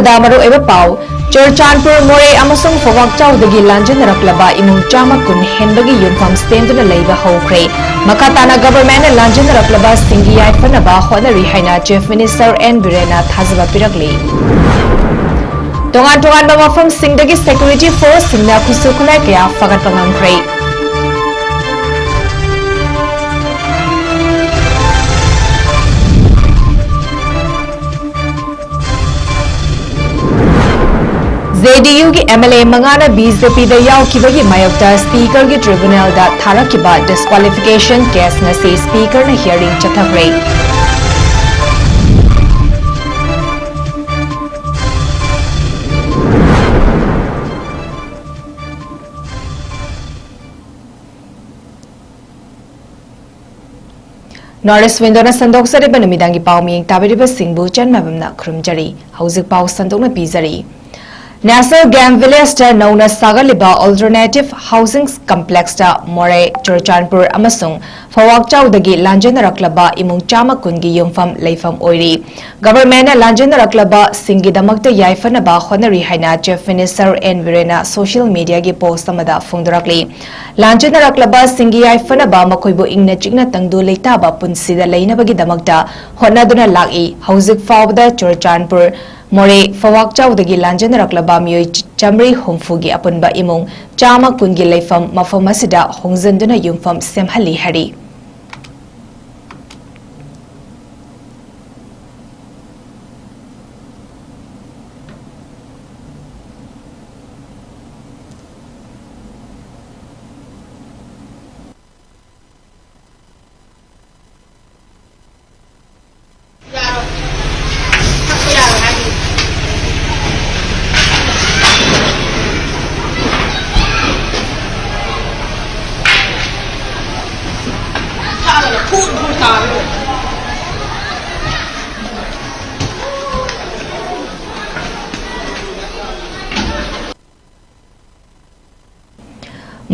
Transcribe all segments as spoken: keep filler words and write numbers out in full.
ꯗ ꯃꯔꯨꯑꯣꯏꯕ ꯄꯥꯎ, ꯆꯨꯔꯆꯥꯟꯄꯨꯔ, ꯃꯣꯔꯦ ꯑꯃꯁꯨꯡ ꯐꯋꯥꯛꯆꯥꯎꯗꯒꯤ ꯂꯥꯟꯖꯦꯟꯅꯔꯛꯂꯕ ꯏꯃꯨꯡ ꯆꯥꯝꯃ ꯀꯨꯟ ꯍꯦꯟꯕꯒꯤ ꯌꯨꯝꯐꯝ ꯁꯦꯝꯗꯨꯅ ꯂꯩꯕ ꯍꯧꯈ꯭ꯔꯦ꯫ ꯃꯈꯥ ꯇꯥꯅ ꯒꯚꯔꯟꯃꯦꯟꯠꯅ ꯂꯥꯟꯖꯦꯟꯅꯔꯛꯂꯕꯁꯤꯡꯒꯤ ꯌꯥꯏꯐꯅꯕ ꯍꯣꯠꯅꯔꯤ ꯍꯥꯏꯅ ꯆꯤꯐ ꯃꯤꯅꯤꯁꯇꯔ ꯑꯦꯟ ꯕꯤꯔꯦꯟꯅ ꯊꯥꯖꯕ ꯄꯤꯔꯛꯂꯤ꯫ ꯇꯣꯉꯥꯟ ꯇꯣꯉꯥꯟꯕ ꯃꯐꯝꯁꯤꯡꯗꯒꯤ ꯁꯦꯀ꯭ꯌꯨꯔꯤꯇꯤ ꯐꯣꯔꯁꯁꯤꯡꯅ ꯈꯨꯠꯁꯨ ꯈꯨꯠꯂꯥꯏ ꯀꯌꯥ ꯐꯒꯠꯄ ꯉꯝꯈ꯭ꯔꯦ꯫ ꯖꯦ ꯗꯤ ꯌꯨꯒꯤ ꯑꯦꯝ ꯑꯦꯜ ꯑꯦ ꯃꯉꯥꯅ ꯕꯤ ꯖꯦ ꯄꯤꯗ ꯌꯥꯎꯈꯤꯕꯒꯤ ꯃꯥꯌꯣꯛꯇ ꯁ꯭ꯄꯤꯀꯔꯒꯤ ꯇ꯭ꯔꯤꯕ꯭ꯌꯨꯅꯦꯜꯗ ꯊꯥꯔꯛꯈꯤꯕ ꯗꯤꯁꯀ꯭ꯋꯥꯂꯤꯐꯤꯀꯦꯁꯟ ꯀꯦꯁ ꯉꯁꯤ ꯁ꯭ꯄꯤꯀꯔꯅ ꯍꯤꯌꯔꯤꯡ ꯆꯠꯊꯈ꯭ꯔꯦ꯫ ꯅꯣꯔꯠ ꯏꯁ ꯋꯤꯟꯗꯣꯅ ꯁꯟꯗꯣꯛꯆꯔꯤꯕ ꯅꯨꯃꯤꯗꯥꯡꯒꯤ ꯄꯥꯎ ꯃꯤꯌꯦꯡ ꯇꯥꯕꯤꯔꯤꯕꯁꯤꯡꯕꯨ ꯆꯟꯃꯕꯝꯅ ꯈꯨꯔꯨꯝꯖꯔꯤ꯫ ꯍꯧꯖꯤꯛ ꯄꯥꯎ ꯁꯟꯗꯣꯛꯅ ꯄꯤꯖꯔꯤ꯫ ꯅꯦꯁꯅꯦꯜ ꯒꯦꯝ ꯚꯤꯂꯦꯖꯇ ꯅꯧꯅ ꯁꯥꯒꯠꯂꯤꯕ ꯑꯜꯇꯔꯅꯦꯇꯤꯚ ꯍꯥꯎꯁꯤꯡ ꯀꯝꯄ꯭ꯂꯦꯛꯁꯇ ꯃꯣꯔꯦ, ꯆꯨꯔꯆꯥꯟꯄꯨꯔ ꯑꯃꯁꯨꯡ ꯐꯋꯥꯛꯆꯥꯎꯗꯒꯤ ꯂꯥꯟꯖꯦꯟꯅꯔꯛꯂꯕ ꯏꯃꯨꯡ ꯆꯥꯝꯃ ꯀꯨꯟꯒꯤ ꯌꯨꯝꯐꯝ ꯂꯩꯐꯝ ꯑꯣꯏꯔꯤ꯫ ꯒꯚꯔꯟꯃꯦꯟꯠꯅ ꯂꯥꯟꯖꯦꯟꯅꯔꯛꯂꯕꯁꯤꯡꯒꯤꯗꯃꯛꯇ ꯌꯥꯏꯐꯅꯕ ꯍꯣꯠꯅꯔꯤ ꯍꯥꯏꯅ ꯆꯤꯐ ꯃꯤꯅꯤꯁꯇꯔ ꯑꯦꯟ ꯕꯤꯔꯦꯟꯅ ꯁꯣꯁꯤꯌꯦꯜ ꯃꯤꯗꯤꯌꯥꯒꯤ ꯄꯣꯁꯠ ꯑꯃꯗ ꯐꯣꯡꯗꯣꯔꯛꯂꯤ꯫ ꯂꯥꯟꯖꯦꯟꯅꯔꯛꯂꯕꯁꯤꯡꯒꯤ ꯌꯥꯏꯐꯅꯕ, ꯃꯈꯣꯏꯕꯨ ꯏꯪꯅ ꯆꯤꯛꯅ ꯇꯪꯗꯨ ꯂꯩꯇꯥꯕ ꯄꯨꯟꯁꯤꯗ ꯂꯩꯅꯕꯒꯤꯗꯃꯛꯇ ꯍꯣꯠꯅꯗꯨꯅ ꯂꯥꯛꯏ꯫ ꯍꯧꯖꯤꯛ ꯐꯥꯎꯕꯗ ꯆꯨꯔꯆꯥꯟꯄꯨꯔ, ꯃꯣꯔꯦ, ꯐꯋꯥꯛꯆꯥꯎꯗꯒꯤ ꯂꯥꯟꯖꯦꯟꯅꯔꯛꯂꯕ ꯃꯤꯑꯣꯏ ꯆꯥꯃꯔꯤ ꯍꯨꯝꯐꯨꯒꯤ ꯑꯄꯨꯟꯕ ꯏꯃꯨꯡ ꯆꯥꯝꯃ ꯀꯨꯟꯒꯤ ꯂꯩꯐꯝ ꯃꯐꯝ ꯑꯁꯤꯗ ꯍꯣꯡꯖꯤꯟꯗꯨꯅ ꯌꯨꯝꯐꯝ ꯁꯦꯝꯍꯜꯂꯤ ꯍꯥꯏꯔꯤ꯫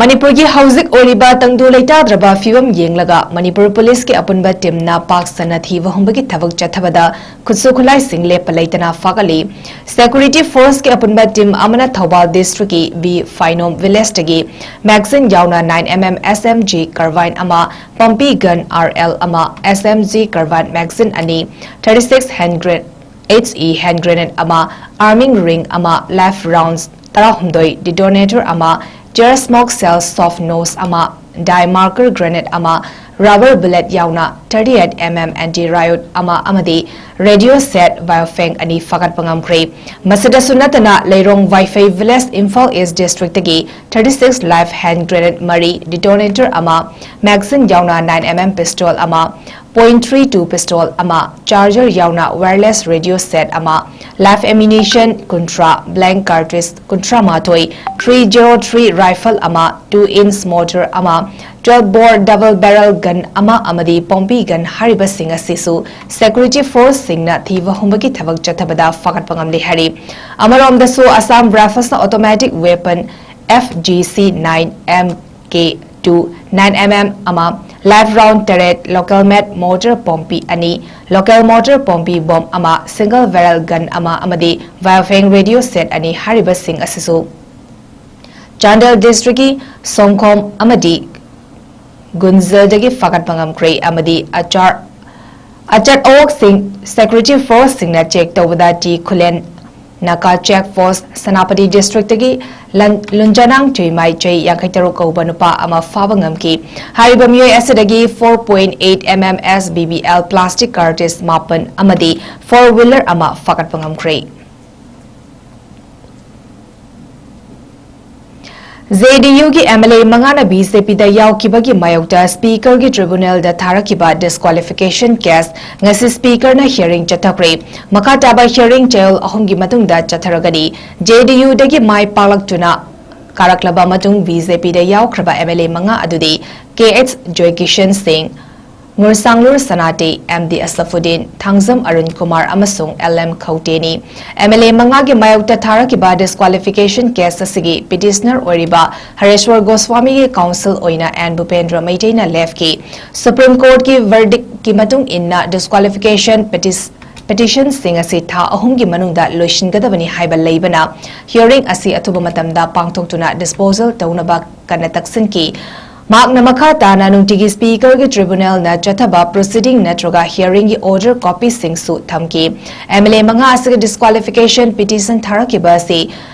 ꯃꯅꯤꯄꯨꯔꯒꯤ ꯍꯧꯖꯤꯛ ꯑꯣꯏꯔꯤꯕ ꯇꯪꯗꯨ ꯂꯩꯇꯥꯗ꯭ꯔꯕ ꯐꯤꯕꯝ ꯌꯦꯡꯂꯒ ꯃꯅꯤꯄꯨꯔ ꯄꯨꯂꯤꯁꯀꯤ ꯑꯄꯨꯟꯕ ꯇꯤꯝꯅ ꯄꯥꯛ ꯁꯟꯅ ꯊꯤꯕ ꯍꯨꯝꯕꯒꯤ ꯊꯕꯛ ꯆꯠꯊꯕꯗ ꯈꯨꯠꯁꯨ ꯈꯨꯠꯂꯥꯏꯁꯤꯡ ꯂꯦꯞꯄ ꯂꯩꯇꯅ ꯐꯒꯠꯂꯤ꯫ ꯁꯦꯀ꯭ꯌꯨꯔꯤꯇꯤ ꯐꯣꯔꯁꯀꯤ ꯑꯄꯨꯟꯕ ꯇꯤꯝ ꯑꯃꯅ ꯊꯧꯕꯥꯜ ꯗꯤꯁꯇ꯭ꯔꯤꯛꯀꯤ ꯕꯤ ꯐꯥꯏꯅꯣꯝ ꯚꯤꯂꯦꯖꯇꯒꯤ ꯃꯦꯒꯥꯖꯤꯟ ꯌꯥꯎꯅ nine M M S M G carbine ꯑꯃ, ꯄꯝꯄꯤ ꯒꯟ ꯑꯥꯔ ꯑꯦꯜ ꯑꯃ, S M G carbine magazine ꯑꯅꯤ, ꯊꯥꯔꯇꯤ ꯁꯤꯛꯁ ꯍꯦꯟ ꯒ꯭ꯔꯦ-, ꯑꯦꯆ ꯏ ꯍꯦꯟ ꯒ꯭ꯔꯦꯅꯦꯗ ꯑꯃ, ꯑꯥꯔꯃꯤꯡ ꯔꯤꯡ ꯑꯃ, ꯂꯥꯏꯐ ꯔꯥꯎꯟꯁ ꯇꯔꯥꯍꯨꯝꯗꯣꯏ, ꯗꯤꯇꯣꯅꯦꯇꯔ ꯑꯃ, tear smoke shell soft nose ꯑꯃ, ꯗꯥꯏ ꯃꯥꯔꯀꯔ ꯒ꯭ꯔꯦꯅꯦꯗ ꯑꯃ, ꯔꯕꯔ ꯕꯨꯂꯦꯠ ꯌꯥꯎꯅ thirty eight M M anti riot ꯑꯃ ꯑꯃꯗꯤ ꯔꯦꯗꯤꯑꯣ ꯁꯦꯠ ꯕꯥꯏꯑꯣꯐꯦꯡ ꯑꯅꯤ ꯐꯥꯒꯠꯄ ꯉꯝꯈ꯭ꯔꯦ꯫ ꯃꯁꯤꯗꯁꯨ ꯅꯠꯇꯅ ꯂꯩꯔꯣꯡ ꯋꯥꯏꯐꯩ ꯚꯤꯂꯦꯖ, ꯏꯝꯐꯥꯜ ꯏꯁ ꯗꯤꯁꯇ꯭ꯔꯤꯛꯇꯒꯤ thirty six live hand grenade ꯃꯔꯤ, ꯗꯤꯇꯣꯅꯦꯇꯔ ꯑꯃ, ꯃꯦꯒꯥꯖꯤꯟ ꯌꯥꯎꯅ ꯅꯥꯏꯟ ꯑꯦꯝ ꯑꯦꯝ ꯄꯤꯁꯇꯣꯜ ꯑꯃ, ꯄꯣꯏꯟꯠ ꯊ꯭ꯔꯤ ꯇꯨ ꯄꯤꯁꯇꯣꯜ ꯑꯃ, ꯆꯥꯔꯖꯔ ꯌꯥꯎꯅ ꯋꯥꯌꯔꯂꯦꯁ ꯔꯦꯗꯤꯑꯣ ꯁꯦꯠ ꯑꯃ, ꯂꯥꯏꯐ ꯑꯦꯃꯤꯅꯦꯁꯟ ꯀꯨꯟꯊ꯭ꯔꯥ, ꯕ꯭ꯂꯦꯡꯛ ꯀꯥꯔꯇ꯭ꯔꯤꯖ ꯀꯨꯟꯊ꯭ꯔꯥ ꯃꯥꯊꯣꯏ, ꯊ꯭ꯔꯤ ꯖꯤꯔꯣ ꯊ꯭ꯔꯤ ꯔꯥꯏꯐꯜ ꯑꯃ, ꯇꯨ ꯏꯟꯆ ꯃꯣꯔꯇꯔ ꯑꯃ, twelve bore double barrel gun ꯑꯃ ꯑꯃꯗꯤ ꯄꯣꯝꯄꯤ ꯒꯟ ꯍꯥꯏꯔꯤꯕꯁꯤꯡ ꯑꯁꯤꯁꯨ ꯁꯦꯀ꯭ꯌꯨꯔꯤꯇꯤ ꯐꯣꯔꯁꯁꯤꯡꯅ ꯊꯤꯕ ꯍꯨꯝꯕꯒꯤ ꯊꯕꯛ ꯆꯠꯊꯕꯗ ꯐꯥꯒꯠꯄ ꯉꯝꯂꯦ ꯍꯥꯏꯔꯤ꯫ ꯑꯃꯔꯣꯝꯗꯁꯨ Assam ꯔꯥꯏꯐꯜꯁꯅ automatic weapon F G C nine M K two nine M M ꯑꯃ, ꯂꯥꯏꯐ ꯔꯥꯎꯟ ꯇꯔꯦꯠ, ꯂꯣꯀꯦꯜ ꯃꯦꯗ ꯃꯣꯔꯇꯔ ꯄꯣꯝꯄꯤ ꯑꯅꯤ, ꯂꯣꯀꯦꯜ ꯃꯣꯔꯇꯔ ꯄꯣꯝꯄꯤ ꯕꯣꯝ ꯑꯃ, ꯁꯤꯡꯒꯜ ꯕꯦꯔꯦꯜ ꯒꯟ ꯑꯃ ꯑꯃꯗꯤ ꯕꯥꯏꯑꯣꯐꯦꯡ ꯔꯦꯗꯤꯑꯣ ꯁꯦꯠ ꯑꯅꯤ ꯍꯥꯏꯔꯤꯕꯁꯤꯡ ꯑꯁꯤꯁꯨ ꯆꯥꯟꯗꯦꯜ ꯗꯤꯁꯇ꯭ꯔꯤꯛꯀꯤ ꯁꯣꯡꯈꯣꯝ ꯑꯃꯗꯤ ꯒꯨꯟꯖꯜꯗꯒꯤ ꯐꯥꯒꯠꯄ ꯉꯝꯈ꯭ꯔꯦ ꯑꯃꯗꯤ ꯑꯆꯥꯔ-, ꯑꯆꯠ ꯑꯋꯣꯛꯁꯤꯡ ꯁꯦꯀ꯭ꯌꯨꯔꯤꯇꯤ ꯐꯣꯔꯁꯁꯤꯡꯅ ꯆꯦꯛ ꯇꯧꯕꯗ ꯇꯤ ꯈꯨꯂꯦꯟ ꯅꯥꯀꯥ ꯆꯦꯛ ꯄꯣꯁ, ꯁꯦꯅꯥꯄꯇꯤ ꯗꯤꯁꯇ꯭ꯔꯤꯛꯇꯒꯤ ꯂꯟ-, ꯂꯨꯟꯖꯅꯥꯡ ꯆꯨꯏꯃꯥꯏ ꯆꯍꯤ ꯌꯥꯡꯈꯩ ꯇꯔꯨꯛ ꯀꯧꯕ ꯅꯨꯄꯥ ꯑꯃ ꯐꯥꯕ ꯉꯝꯈꯤ꯫ ꯍꯥꯏꯔꯤꯕ ꯃꯤꯑꯣꯏ ꯑꯁꯤꯗꯒꯤ four point eight M M S B B L plastic cartridge ꯃꯥꯄꯟ ꯑꯃꯗꯤ ꯐꯣꯔ ꯋꯤꯂꯔ ꯑꯃ ꯐꯥꯒꯠꯄ ꯉꯝꯈ꯭ꯔꯦ꯫ ꯖꯦ ꯗꯤ ꯌꯨꯒꯤ ꯑꯦꯝ ꯑꯦꯜ ꯑꯦ ꯃꯉꯥꯅ ꯕꯤ ꯖꯦ ꯄꯤꯗ ꯌꯥꯎꯈꯤꯕꯒꯤ ꯃꯥꯌꯣꯛꯇ ꯁ꯭ꯄꯤꯀꯔꯒꯤ ꯇ꯭ꯔꯤꯕ꯭ꯌꯨꯅꯦꯜꯗ ꯊꯥꯔꯛꯈꯤꯕ ꯗꯤꯁꯀ꯭ꯋꯥꯂꯤꯐꯤꯀꯦꯁꯟ ꯀꯦꯁ ꯉꯁꯤ ꯁ꯭ꯄꯤꯀꯔꯅ ꯍꯤꯌꯔꯤꯡ ꯆꯠꯊꯈ꯭ꯔꯦ꯫ ꯃꯈꯥ ꯇꯥꯕ ꯍꯤꯌꯔꯤꯡ ꯆꯌꯣꯜ ꯑꯍꯨꯝꯒꯤ ꯃꯇꯨꯡꯗ ꯆꯠꯊꯔꯒꯅꯤ꯫ ꯖꯦ ꯗꯤ ꯌꯨꯗꯒꯤ ꯃꯥꯏ ꯄꯥꯛꯂꯛꯇꯨꯅ ꯀꯥꯔꯛꯂꯕ ꯃꯇꯨꯡ ꯕꯤ ꯖꯦ ꯄꯤꯗ ꯌꯥꯎꯈ꯭ꯔꯕ ꯑꯦꯝ ꯑꯦꯜ ꯑꯦ ꯃꯉꯥ ꯑꯗꯨꯗꯤ ꯀꯦ H Joykishan Singh, Ngursanglur Sanate, M D Asfuddin, Thangjam Arun Kumar ꯑꯃꯁꯨꯡ ꯑꯦꯜ ꯑꯦꯝ ꯈꯧꯇꯦꯅꯤ꯫ ꯑꯦꯝ ꯑꯦꯜ ꯑꯦ ꯃꯉꯥꯒꯤ ꯃꯥꯌꯣꯛꯇ ꯊꯥꯔꯛꯈꯤꯕ disqualification case ꯑꯁꯤꯒꯤ petitioner ꯑꯣꯏꯔꯤꯕ ꯍꯔꯦꯁ꯭ꯋꯔ ꯒꯣꯁ꯭ꯋꯥꯃꯤꯒꯤ counsel ꯑꯣꯏꯅ ꯑꯦꯟ ꯚꯨꯄꯦꯟꯗ꯭ꯔ ꯃꯩꯇꯩꯅ ꯂꯦꯞꯈꯤ꯫ Supreme Courtꯀꯤ verdictꯀꯤ ꯃꯇꯨꯡ ꯏꯟꯅ disqualification petis-, petitionꯁꯤꯡ ꯑꯁꯤ ꯊꯥ ꯑꯍꯨꯝꯒꯤ ꯃꯅꯨꯡꯗ ꯂꯣꯏꯁꯤꯟꯒꯗꯕꯅꯤ ꯍꯥꯏꯕ ꯂꯩꯕꯅ hearing ꯑꯁꯤ ꯑꯊꯨꯕ ꯃꯇꯝꯗ ꯄꯥꯡꯊꯣꯛꯇꯨꯅ disposal ꯇꯧꯅꯕ ꯀꯟꯅ ꯇꯛꯁꯤꯟꯈꯤ꯫ ꯃꯍꯥꯛꯅ ꯃꯈꯥ ꯇꯥꯅ ꯅꯨꯡꯇꯤꯒꯤ Speakerꯒꯤ tribunalꯅ ꯆꯠꯊꯕ proceeding ꯅꯠꯇ꯭ꯔꯒ hearingꯒꯤ order copyꯁꯤꯡꯁꯨ ꯊꯝꯈꯤ꯫ ꯑꯦꯝ ꯑꯦꯜ ꯑꯦ ꯃꯉꯥ ꯑꯁꯤꯒꯤ disqualification petition ꯊꯥꯔꯛꯈꯤꯕ ꯑꯁꯤ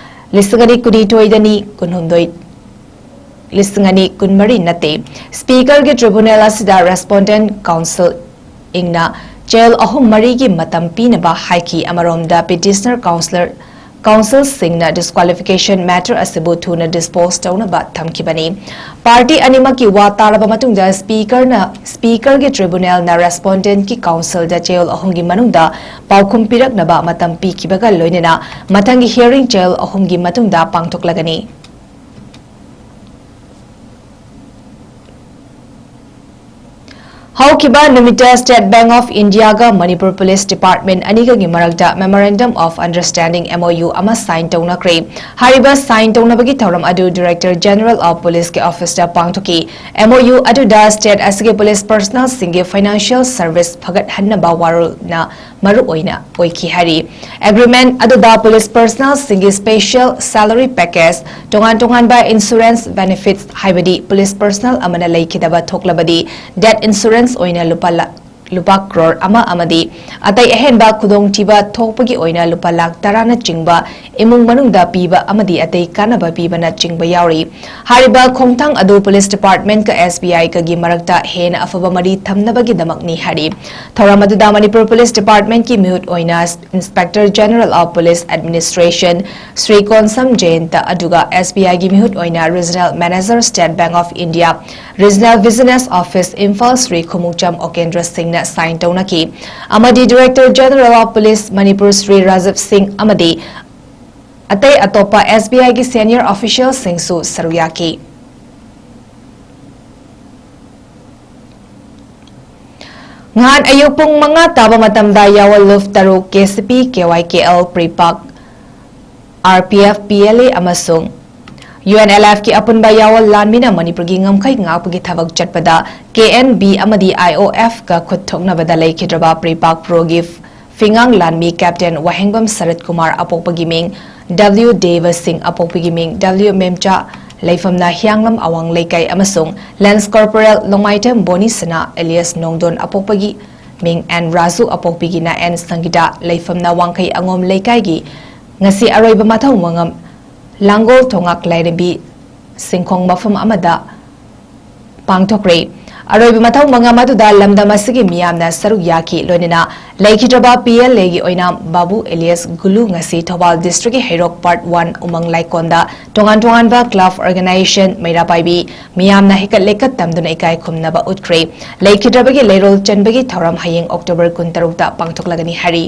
ꯂꯤꯁꯤꯡ ꯑꯅꯤ ꯀꯨꯟꯅꯤꯊꯣꯏꯗꯅꯤ, ꯀꯨꯟꯍꯨꯝꯗꯣꯏ, ꯂꯤꯁꯤꯡ ꯑꯅꯤ ꯀꯨꯟꯃꯔꯤ ꯅꯠꯇꯦ꯫ Speakerꯒꯤ tribunal ꯑꯁꯤꯗ respondent counsel ꯏꯪꯅ ꯆꯌꯣꯜ ꯑꯍꯨꯝ ꯃꯔꯤꯒꯤ ꯃꯇꯝ ꯄꯤꯅꯕ ꯍꯥꯏꯈꯤ꯫ ꯑꯃꯔꯣꯝꯗ petitioner counsellor, counselꯁꯤꯡꯅ disqualification matter ꯑꯁꯤꯕꯨ ꯊꯨꯅ dispose ꯇꯧꯅꯕ ꯊꯝꯈꯤꯕꯅꯤ꯫ Party ꯑꯅꯤꯃꯛꯀꯤ ꯋꯥ ꯇꯥꯔꯕ ꯃꯇꯨꯡꯗ Speakerꯅ, Speakerꯒꯤ tribunalꯅ respondentꯀꯤ counselꯗ ꯆꯌꯣꯜ ꯑꯍꯨꯝꯒꯤ ꯃꯅꯨꯡꯗ ꯄꯥꯎꯈꯨꯝ ꯄꯤꯔꯛꯅꯕ ꯃꯇꯝ ꯄꯤꯈꯤꯕꯒ ꯂꯣꯏꯅꯅ ꯃꯊꯪꯒꯤ hearing ꯆꯌꯣꯜ ꯑꯍꯨꯝꯒꯤ ꯃꯇꯨꯡꯗ ꯄꯥꯡꯊꯣꯛꯂꯒꯅꯤ꯫ ꯍꯧꯈꯤꯕ ꯅꯨꯃꯤꯠꯇ State Bank of Indiaꯒ Manipur Police Department ꯑꯅꯤꯒꯒꯤ ꯃꯔꯛꯇ Memorandum of Understanding, M O U, ꯑꯃ sign ꯇꯧꯅꯈ꯭ꯔꯦ꯫ ꯍꯥꯏꯔꯤꯕ sign ꯇꯧꯅꯕꯒꯤ ꯊꯧꯔꯝ ꯑꯗꯨ Director General of Policeꯀꯤ officeꯇ ꯄꯥꯡꯊꯣꯛꯈꯤ꯫ M O U ꯑꯗꯨꯗ state ꯑꯁꯤꯒꯤ police personnelꯁꯤꯡꯒꯤ financial service ꯐꯒꯠꯍꯟꯅꯕ ꯋꯥꯔꯣꯜꯅ ꯃꯔꯨꯑꯣꯏꯅ ꯑꯣꯏꯈꯤ ꯍꯥꯏꯔꯤ꯫ Agreement ꯑꯗꯨꯗ police personnelꯁꯤꯡꯒꯤ special salary package, ꯇꯣꯉꯥꯟ ꯇꯣꯉꯥꯟꯕ insurance benefits, ꯍꯥꯏꯕꯗꯤ police personnel ꯑꯃꯅ ꯂꯩꯈꯤꯗꯕ ꯊꯣꯛꯂꯕꯗꯤ death insurance ꯑꯣꯏꯅ ꯂꯨꯄꯥ ꯂꯥꯈ, ꯂꯨꯄꯥ ꯀ꯭ꯔꯣꯔ ꯑꯃ ꯑꯃꯗꯤ ꯑꯇꯩ ꯑꯍꯦꯟꯕ ꯈꯨꯗꯣꯡꯊꯤꯕ ꯊꯣꯛꯄꯒꯤ ꯑꯣꯏꯅ ꯂꯨꯄꯥ ꯂꯥꯈ ꯇꯔꯥꯅꯆꯤꯡꯕ ꯏꯃꯨꯡ ꯃꯅꯨꯡꯗ ꯄꯤꯕ ꯑꯃꯗꯤ ꯑꯇꯩ ꯀꯥꯟꯅꯕ ꯄꯤꯕꯅꯆꯤꯡꯕ ꯌꯥꯎꯔꯤ꯫ ꯍꯥꯏꯔꯤꯕ ꯈꯣꯡꯊꯥꯡ ꯑꯗꯨ police departmentꯀ S B Iꯀꯒꯤ ꯃꯔꯛꯇ ꯍꯦꯟꯅ ꯑꯐꯕ ꯃꯔꯤ ꯊꯝꯅꯕꯒꯤꯗꯃꯛꯅꯤ ꯍꯥꯏꯔꯤ꯫ ꯊꯧꯔꯝ ꯑꯗꯨꯗ ꯃꯅꯤꯄꯨꯔ Police Departmentꯀꯤ ꯃꯤꯍꯨꯠ ꯑꯣꯏꯅ Inspector General of Police Administration Shri Konsam ꯖꯌꯟꯇ, ꯑꯗꯨꯒ S B Iꯒꯤ ꯃꯤꯍꯨꯠ ꯑꯣꯏꯅ Regional Manager, State Bank of India, Regional Business Office, Imphal Shri Khumukcham ꯑꯣꯀꯦꯟꯗ꯭ꯔ ꯁꯤꯡꯅ sign ꯇꯧꯅꯈꯤ꯫ ꯑꯃꯗꯤ Director General of Police Manipur Shri Rajiv ꯁꯤꯡ ꯑꯃꯗꯤ ꯑꯇꯩ ꯑꯇꯣꯞꯄ S B Iꯒꯤ senior officialꯁꯤꯡꯁꯨ ꯁꯔꯨꯛ ꯌꯥꯈꯤ꯫ ꯅꯍꯥꯟ ꯑꯌꯨꯛ ꯄꯨꯡ ꯃꯉꯥ ꯇꯥꯕ ꯃꯇꯝꯗ ꯌꯥꯋꯜ ꯂꯨꯞ ꯇꯔꯨꯛ, K C P, K Y K L, PREPAK, R P F, P L A ꯑꯃꯁꯨꯡ ꯌꯨ ꯑꯦꯟ ꯑꯦꯜ ꯑꯦꯐꯀꯤ ꯑꯄꯨꯟꯕ ꯌꯥꯋꯜ ꯂꯥꯟꯃꯤꯅ ꯃꯅꯤꯄꯨꯔꯒꯤ ꯉꯝꯈꯩ ꯉꯥꯛꯄꯒꯤ ꯊꯕꯛ ꯆꯠꯄꯗ ꯀꯦ ꯑꯦꯟ ꯕꯤ ꯑꯃꯗꯤ ꯑꯥꯏ ꯑꯣ ꯑꯦꯐꯀ ꯈꯨꯠ ꯊꯣꯛꯅꯕꯗ ꯂꯩꯈꯤꯗ꯭ꯔꯕ ꯄ꯭ꯔꯤꯄꯥꯛ ꯄ꯭ꯔꯣꯒꯤ ꯐꯤꯉꯥꯡ ꯂꯥꯟꯃꯤ ꯀꯦꯞꯇꯦꯟ ꯋꯥꯍꯦꯡꯕꯝ ꯁꯔꯠ ꯀꯨꯃꯥꯔ ꯑꯄꯣꯛꯄꯒꯤ ꯃꯤꯡ ꯗꯕ꯭ꯂꯤꯎ ꯗꯦꯕ ꯁꯤꯡ ꯑꯄꯣꯛꯄꯒꯤ ꯃꯤꯡ ꯗꯕ꯭ꯂꯤꯎ ꯃꯦꯝꯆꯥ ꯂꯩꯐꯝꯅ ꯍꯤꯌꯥꯡꯂꯝ ꯑꯋꯥꯡ ꯂꯩꯀꯥꯏ ꯑꯃꯁꯨꯡ ꯂꯦꯟꯁ ꯀꯣꯔꯄꯣꯔꯦꯜ ꯂꯣꯡꯃꯥꯏꯊꯦꯝ ꯕꯣꯅꯤ ꯁꯅꯥ ꯑꯦꯂꯤꯌꯥꯁ ꯅꯣꯡꯗꯣꯟ ꯑꯄꯣꯛꯄꯒꯤ ꯃꯤꯡ ꯑꯦꯟ ꯔꯥꯖꯨ ꯑꯄꯣꯛꯄꯤꯒꯤꯅ ꯑꯦꯟ ꯁꯪꯒꯤꯇꯥ ꯂꯩꯐꯝꯅ ꯋꯥꯡꯈꯩ ꯑꯉꯣꯝ ꯂꯩꯀꯥꯏꯒꯤ ꯉꯁꯤ ꯑꯔꯣꯏꯕ ꯃꯊꯧ ꯃꯉꯝ ꯂꯥꯡꯒꯣꯜ ꯊꯣꯉꯥꯛ ꯂꯥꯏꯔꯦꯝꯕꯤ ꯁꯤꯡꯈꯣꯡ ꯃꯐꯝ ꯑꯃꯗ ꯄꯥꯡꯊꯣꯛꯈ꯭ꯔꯦ꯫ ꯑꯔꯣꯏꯕ ꯃꯊꯧ ꯃꯉꯝ ꯑꯗꯨꯗ ꯂꯝꯗꯝ ꯑꯁꯤꯒꯤ ꯃꯤꯌꯥꯝꯅ ꯁꯔꯨꯛ ꯌꯥꯈꯤ꯫ ꯂꯣꯏꯅꯅ ꯂꯩꯈꯤꯗ꯭ꯔꯕ ꯄꯤ ꯑꯦꯜ ꯑꯦꯒꯤ ꯑꯣꯏꯅ ꯕꯥꯕꯨ ꯑꯦꯂꯤꯌꯥꯁ ꯒꯨꯂꯨ ꯉꯁꯤ ꯊꯧꯕꯥꯜ ꯗꯤꯁꯇ꯭ꯔꯤꯛꯀꯤ ꯍꯩꯔꯣꯛ ꯄꯥꯔꯠ ꯋꯥꯟ ꯎꯃꯪ ꯂꯥꯏꯀꯣꯟꯗ ꯇꯣꯉꯥꯟ ꯇꯣꯉꯥꯟꯕ ꯀ꯭ꯂꯕ ꯑꯣꯔꯒꯅꯥꯏꯖꯦꯁꯟ, ꯃꯩꯔꯥ ꯄꯥꯏꯕꯤ ꯃꯤꯌꯥꯝꯅ ꯍꯩꯀꯠ ꯂꯩꯀꯠ ꯇꯝꯗꯨꯅ ꯏꯀꯥꯏ ꯈꯨꯝꯅꯕ ꯎꯠꯈ꯭ꯔꯦ꯫ ꯂꯩꯈꯤꯗ꯭ꯔꯕꯒꯤ ꯂꯩꯔꯣꯜ ꯆꯟꯕꯒꯤ ꯊꯧꯔꯝ ꯍꯌꯦꯡ ꯑꯣꯛꯇꯣꯕꯔ ꯀꯨꯟꯇꯔꯨꯛꯇ ꯄꯥꯡꯊꯣꯛꯂꯒꯅꯤ ꯍꯥꯏꯔꯤ꯫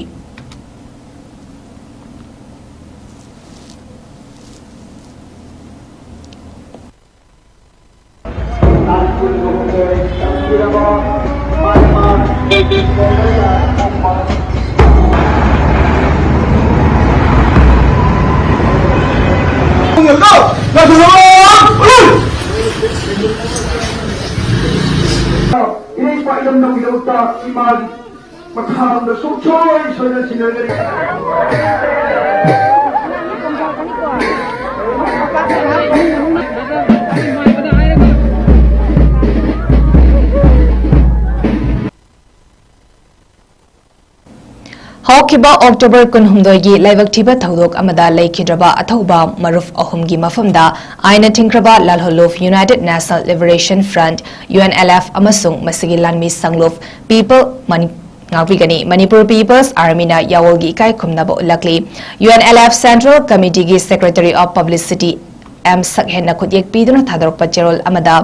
ꯏꯔꯩ ꯄꯥꯛꯂꯝꯅ ꯀꯩꯗꯧ ꯇꯥ ꯏꯃꯥꯒꯤ ꯃꯊꯥꯡꯗ ꯁꯨꯡꯁꯣꯏ ꯁꯣꯏꯗꯅ ꯁꯤꯟꯅꯒꯅꯤ꯫ ꯍꯧꯈꯤꯕ ꯑꯣꯛꯇꯣꯕꯔ ꯀꯨꯟꯍꯨꯝꯗꯣꯏꯒꯤ ꯂꯥꯏꯕꯛ ꯊꯤꯕ ꯊꯧꯗꯣꯛ ꯑꯃꯗ ꯂꯩꯈꯤꯗ꯭ꯔꯕ ꯑꯊꯧꯕ ꯃꯔꯨꯞ ꯑꯍꯨꯝꯒꯤ ꯃꯐꯝꯗ ꯑꯥꯏꯟꯅ ꯊꯤꯡꯈ꯭ꯔꯕ ꯂꯥꯜꯍꯧꯂꯨꯞ united national liberation front, U N L F, ꯑꯃꯁꯨꯡ ꯃꯁꯤꯒꯤ ꯂꯥꯟꯃꯤ ꯁꯪꯂꯨꯞ ꯄꯤꯄꯜ ꯃꯅꯤ-, ꯉꯥꯛꯄꯤꯒꯅꯤ꯫ ꯃꯅꯤꯄꯨꯔ ꯄꯤꯄꯜꯁ ꯑꯥꯔꯃꯤꯅ ꯌꯥꯋꯣꯜꯒꯤ ꯏꯀꯥꯏ ꯈꯨꯝꯅꯕ ꯎꯠꯂꯛꯂꯤ꯫ U N L F central ꯀꯃꯤꯇꯤꯒꯤ ꯁꯦꯀ꯭ꯔꯦꯇꯔꯤ ꯑꯣꯐ ꯄꯕ꯭ꯂꯤꯁꯤꯇꯤ ꯑꯦꯝ ꯁꯛꯍꯦꯟꯅ ꯈꯨꯠꯌꯦꯛ ꯄꯤꯗꯨꯅ ꯊꯥꯗꯣꯔꯛꯄ ꯆꯦꯔꯣꯜ ꯑꯃꯗ,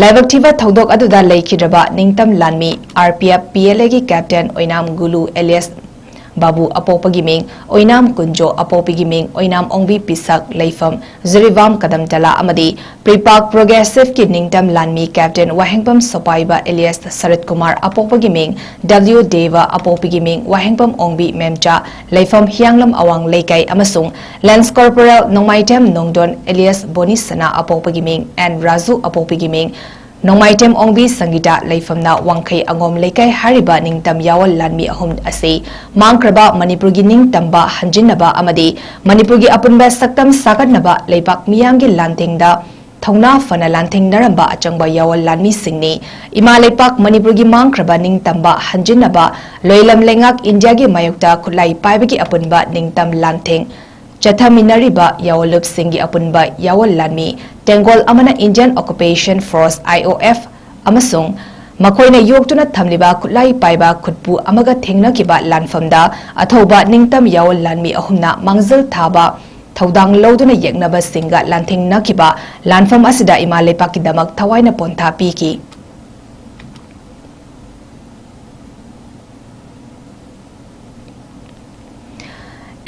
ꯂꯥꯏꯕꯛ ꯊꯤꯕ ꯊꯧꯗꯣꯛ ꯑꯗꯨꯗ ꯂꯩꯈꯤꯗ꯭ꯔꯕ ꯅꯤꯡꯇꯝ ꯂꯥꯟꯃꯤ, R P F, P L ꯑꯦꯒꯤ ꯀꯦꯞꯇꯦꯟ ꯑꯣꯏꯅꯥꯝ ꯒꯨꯂꯨ ꯑꯦꯂꯤꯌꯥꯁ ꯕꯥꯕꯨ ꯑꯄꯣꯛꯄꯒꯤ ꯃꯤꯡ ꯑꯣꯏꯅꯥꯝ ꯀꯨꯟꯖꯣ, ꯑꯄꯣꯛꯄꯤꯒꯤ ꯃꯤꯡ ꯑꯣꯏꯅꯥꯝ ꯑꯣꯡꯕꯤ ꯄꯤꯁꯛ, ꯂꯩꯐꯝ ꯖꯤꯔꯤꯕꯥꯝ ꯀꯗꯝꯇꯂꯥ ꯑꯃꯗꯤ ꯄ꯭ꯔꯤꯄꯥꯛ ꯄ꯭ꯔꯣꯒ꯭ꯔꯦꯁꯤꯚꯀꯤ ꯅꯤꯡꯇꯝ ꯂꯥꯟꯃꯤ ꯀꯦꯞꯇꯦꯟ ꯋꯥꯍꯦꯡꯕꯝ ꯁꯣꯄꯥꯏꯕ ꯑꯦꯂꯤꯌꯥꯁ ꯁꯔꯠ ꯀꯨꯃꯥꯔ, ꯑꯄꯣꯛꯄꯒꯤ ꯃꯤꯡ ꯗꯕ꯭ꯂꯤꯎ ꯗꯦꯕ, ꯑꯄꯣꯛꯄꯤꯒꯤ ꯃꯤꯡ ꯋꯥꯍꯦꯡꯕꯝ ꯑꯣꯡꯕꯤ ꯃꯦꯝꯆꯥ, ꯂꯩꯐꯝ ꯍꯤꯌꯥꯡꯂꯝ ꯑꯋꯥꯡ ꯂꯩꯀꯥꯏ ꯑꯃꯁꯨꯡ ꯂꯦꯟꯁ ꯀꯣꯔꯄꯣꯔꯦꯜ ꯅꯣꯡꯃꯥꯏꯊꯦꯝ ꯅꯣꯡꯗꯣꯟ ꯑꯦꯂꯤꯌꯥꯁ ꯕꯣꯅꯤ ꯁꯅꯥ, ꯑꯄꯣꯛꯄꯒꯤ ꯃꯤꯡ ꯑꯦꯟ ꯔꯥꯖꯨ, ꯑꯄꯣꯛꯄꯤꯒꯤ ꯃꯤꯡ ꯅꯣꯡꯃꯥꯏꯊꯦꯝ ꯑꯣꯡꯕꯤ ꯁꯪꯒꯤꯇꯥ, ꯂꯩꯐꯝꯅ ꯋꯥꯡꯈꯩ ꯑꯉꯣꯝ ꯂꯩꯀꯥꯏ ꯍꯥꯏꯔꯤꯕ ꯅꯤꯡꯇꯝ ꯌꯥꯑꯣꯜ ꯂꯥꯟꯃꯤ ꯑꯍꯨꯝ ꯑꯁꯤ ꯃꯥꯡꯈ꯭ꯔꯕ ꯃꯅꯤꯄꯨꯔꯒꯤ ꯅꯤꯡꯇꯝꯕ ꯍꯟꯖꯤꯟꯅꯕ ꯑꯃꯗꯤ ꯃꯅꯤꯄꯨꯔꯒꯤ ꯑꯄꯨꯟꯕ ꯁꯛꯇꯝ ꯁꯥꯒꯠꯅꯕ ꯂꯩꯕꯥꯛ ꯃꯤꯌꯥꯝꯒꯤ ꯂꯥꯟꯊꯦꯡꯗ ꯊꯧꯅꯥ ꯐꯅ ꯂꯥꯟꯊꯦꯡꯅꯔꯝꯕ ꯑꯆꯪꯕ ꯌꯥꯑꯣꯜ ꯂꯥꯟꯃꯤꯁꯤꯡꯅꯤ꯫ ꯏꯃꯥ ꯂꯩꯄꯥꯛ ꯃꯅꯤꯄꯨꯔꯒꯤ ꯃꯥꯡꯈ꯭ꯔꯕ ꯅꯤꯡꯇꯝꯕ ꯍꯟꯖꯤꯟꯅꯕ ꯂꯣꯏꯂꯝ ꯂꯩꯉꯥꯛ ꯏꯟꯗꯤꯌꯥꯒꯤ ꯃꯥꯌꯣꯛꯇ ꯈꯨꯠꯂꯥꯏ ꯄꯥꯏꯕꯒꯤ ꯑꯄꯨꯟꯕ ꯅꯤꯡꯇꯝ ꯂꯥꯟꯊꯦꯡ ꯆꯠꯊꯃꯤꯟꯅꯔꯤꯕ ꯌꯥꯑꯣꯟꯂꯨꯞꯁꯤꯡꯒꯤ ꯑꯄꯨꯟꯕ ꯌꯥꯑꯣꯟ ꯂꯥꯟꯃꯤ ꯇꯦꯡꯒꯣꯜ ꯑꯃꯅ Indian Occupation Force, I O F, ꯑꯃꯁꯨꯡ ꯃꯈꯣꯏꯅ ꯌꯣꯛꯇꯨꯅ ꯊꯝꯂꯤꯕ ꯈꯨꯠꯂꯥꯏ ꯄꯥꯏꯕ ꯈꯨꯠꯄꯨ ꯑꯃꯒ ꯊꯦꯡꯅꯈꯤꯕ ꯂꯥꯟꯐꯝꯗ ꯑꯊꯧꯕ ꯅꯤꯡꯇꯝ ꯌꯥꯑꯣꯟ ꯂꯥꯟꯃꯤ ꯑꯍꯨꯝꯅ ꯃꯥꯡꯖꯤꯜ ꯊꯥꯕ ꯊꯧꯗꯥꯡ ꯂꯧꯗꯨꯅ ꯌꯦꯛꯅꯕꯁꯤꯡꯒ ꯂꯥꯟꯊꯦꯡꯅꯈꯤꯕ ꯂꯥꯟꯐꯝ ꯑꯁꯤꯗ ꯏꯃꯥ ꯂꯩꯄꯥꯛꯀꯤꯗꯃꯛ ꯊꯋꯥꯏꯅ ꯄꯣꯟꯊꯥ ꯄꯤꯈꯤ꯫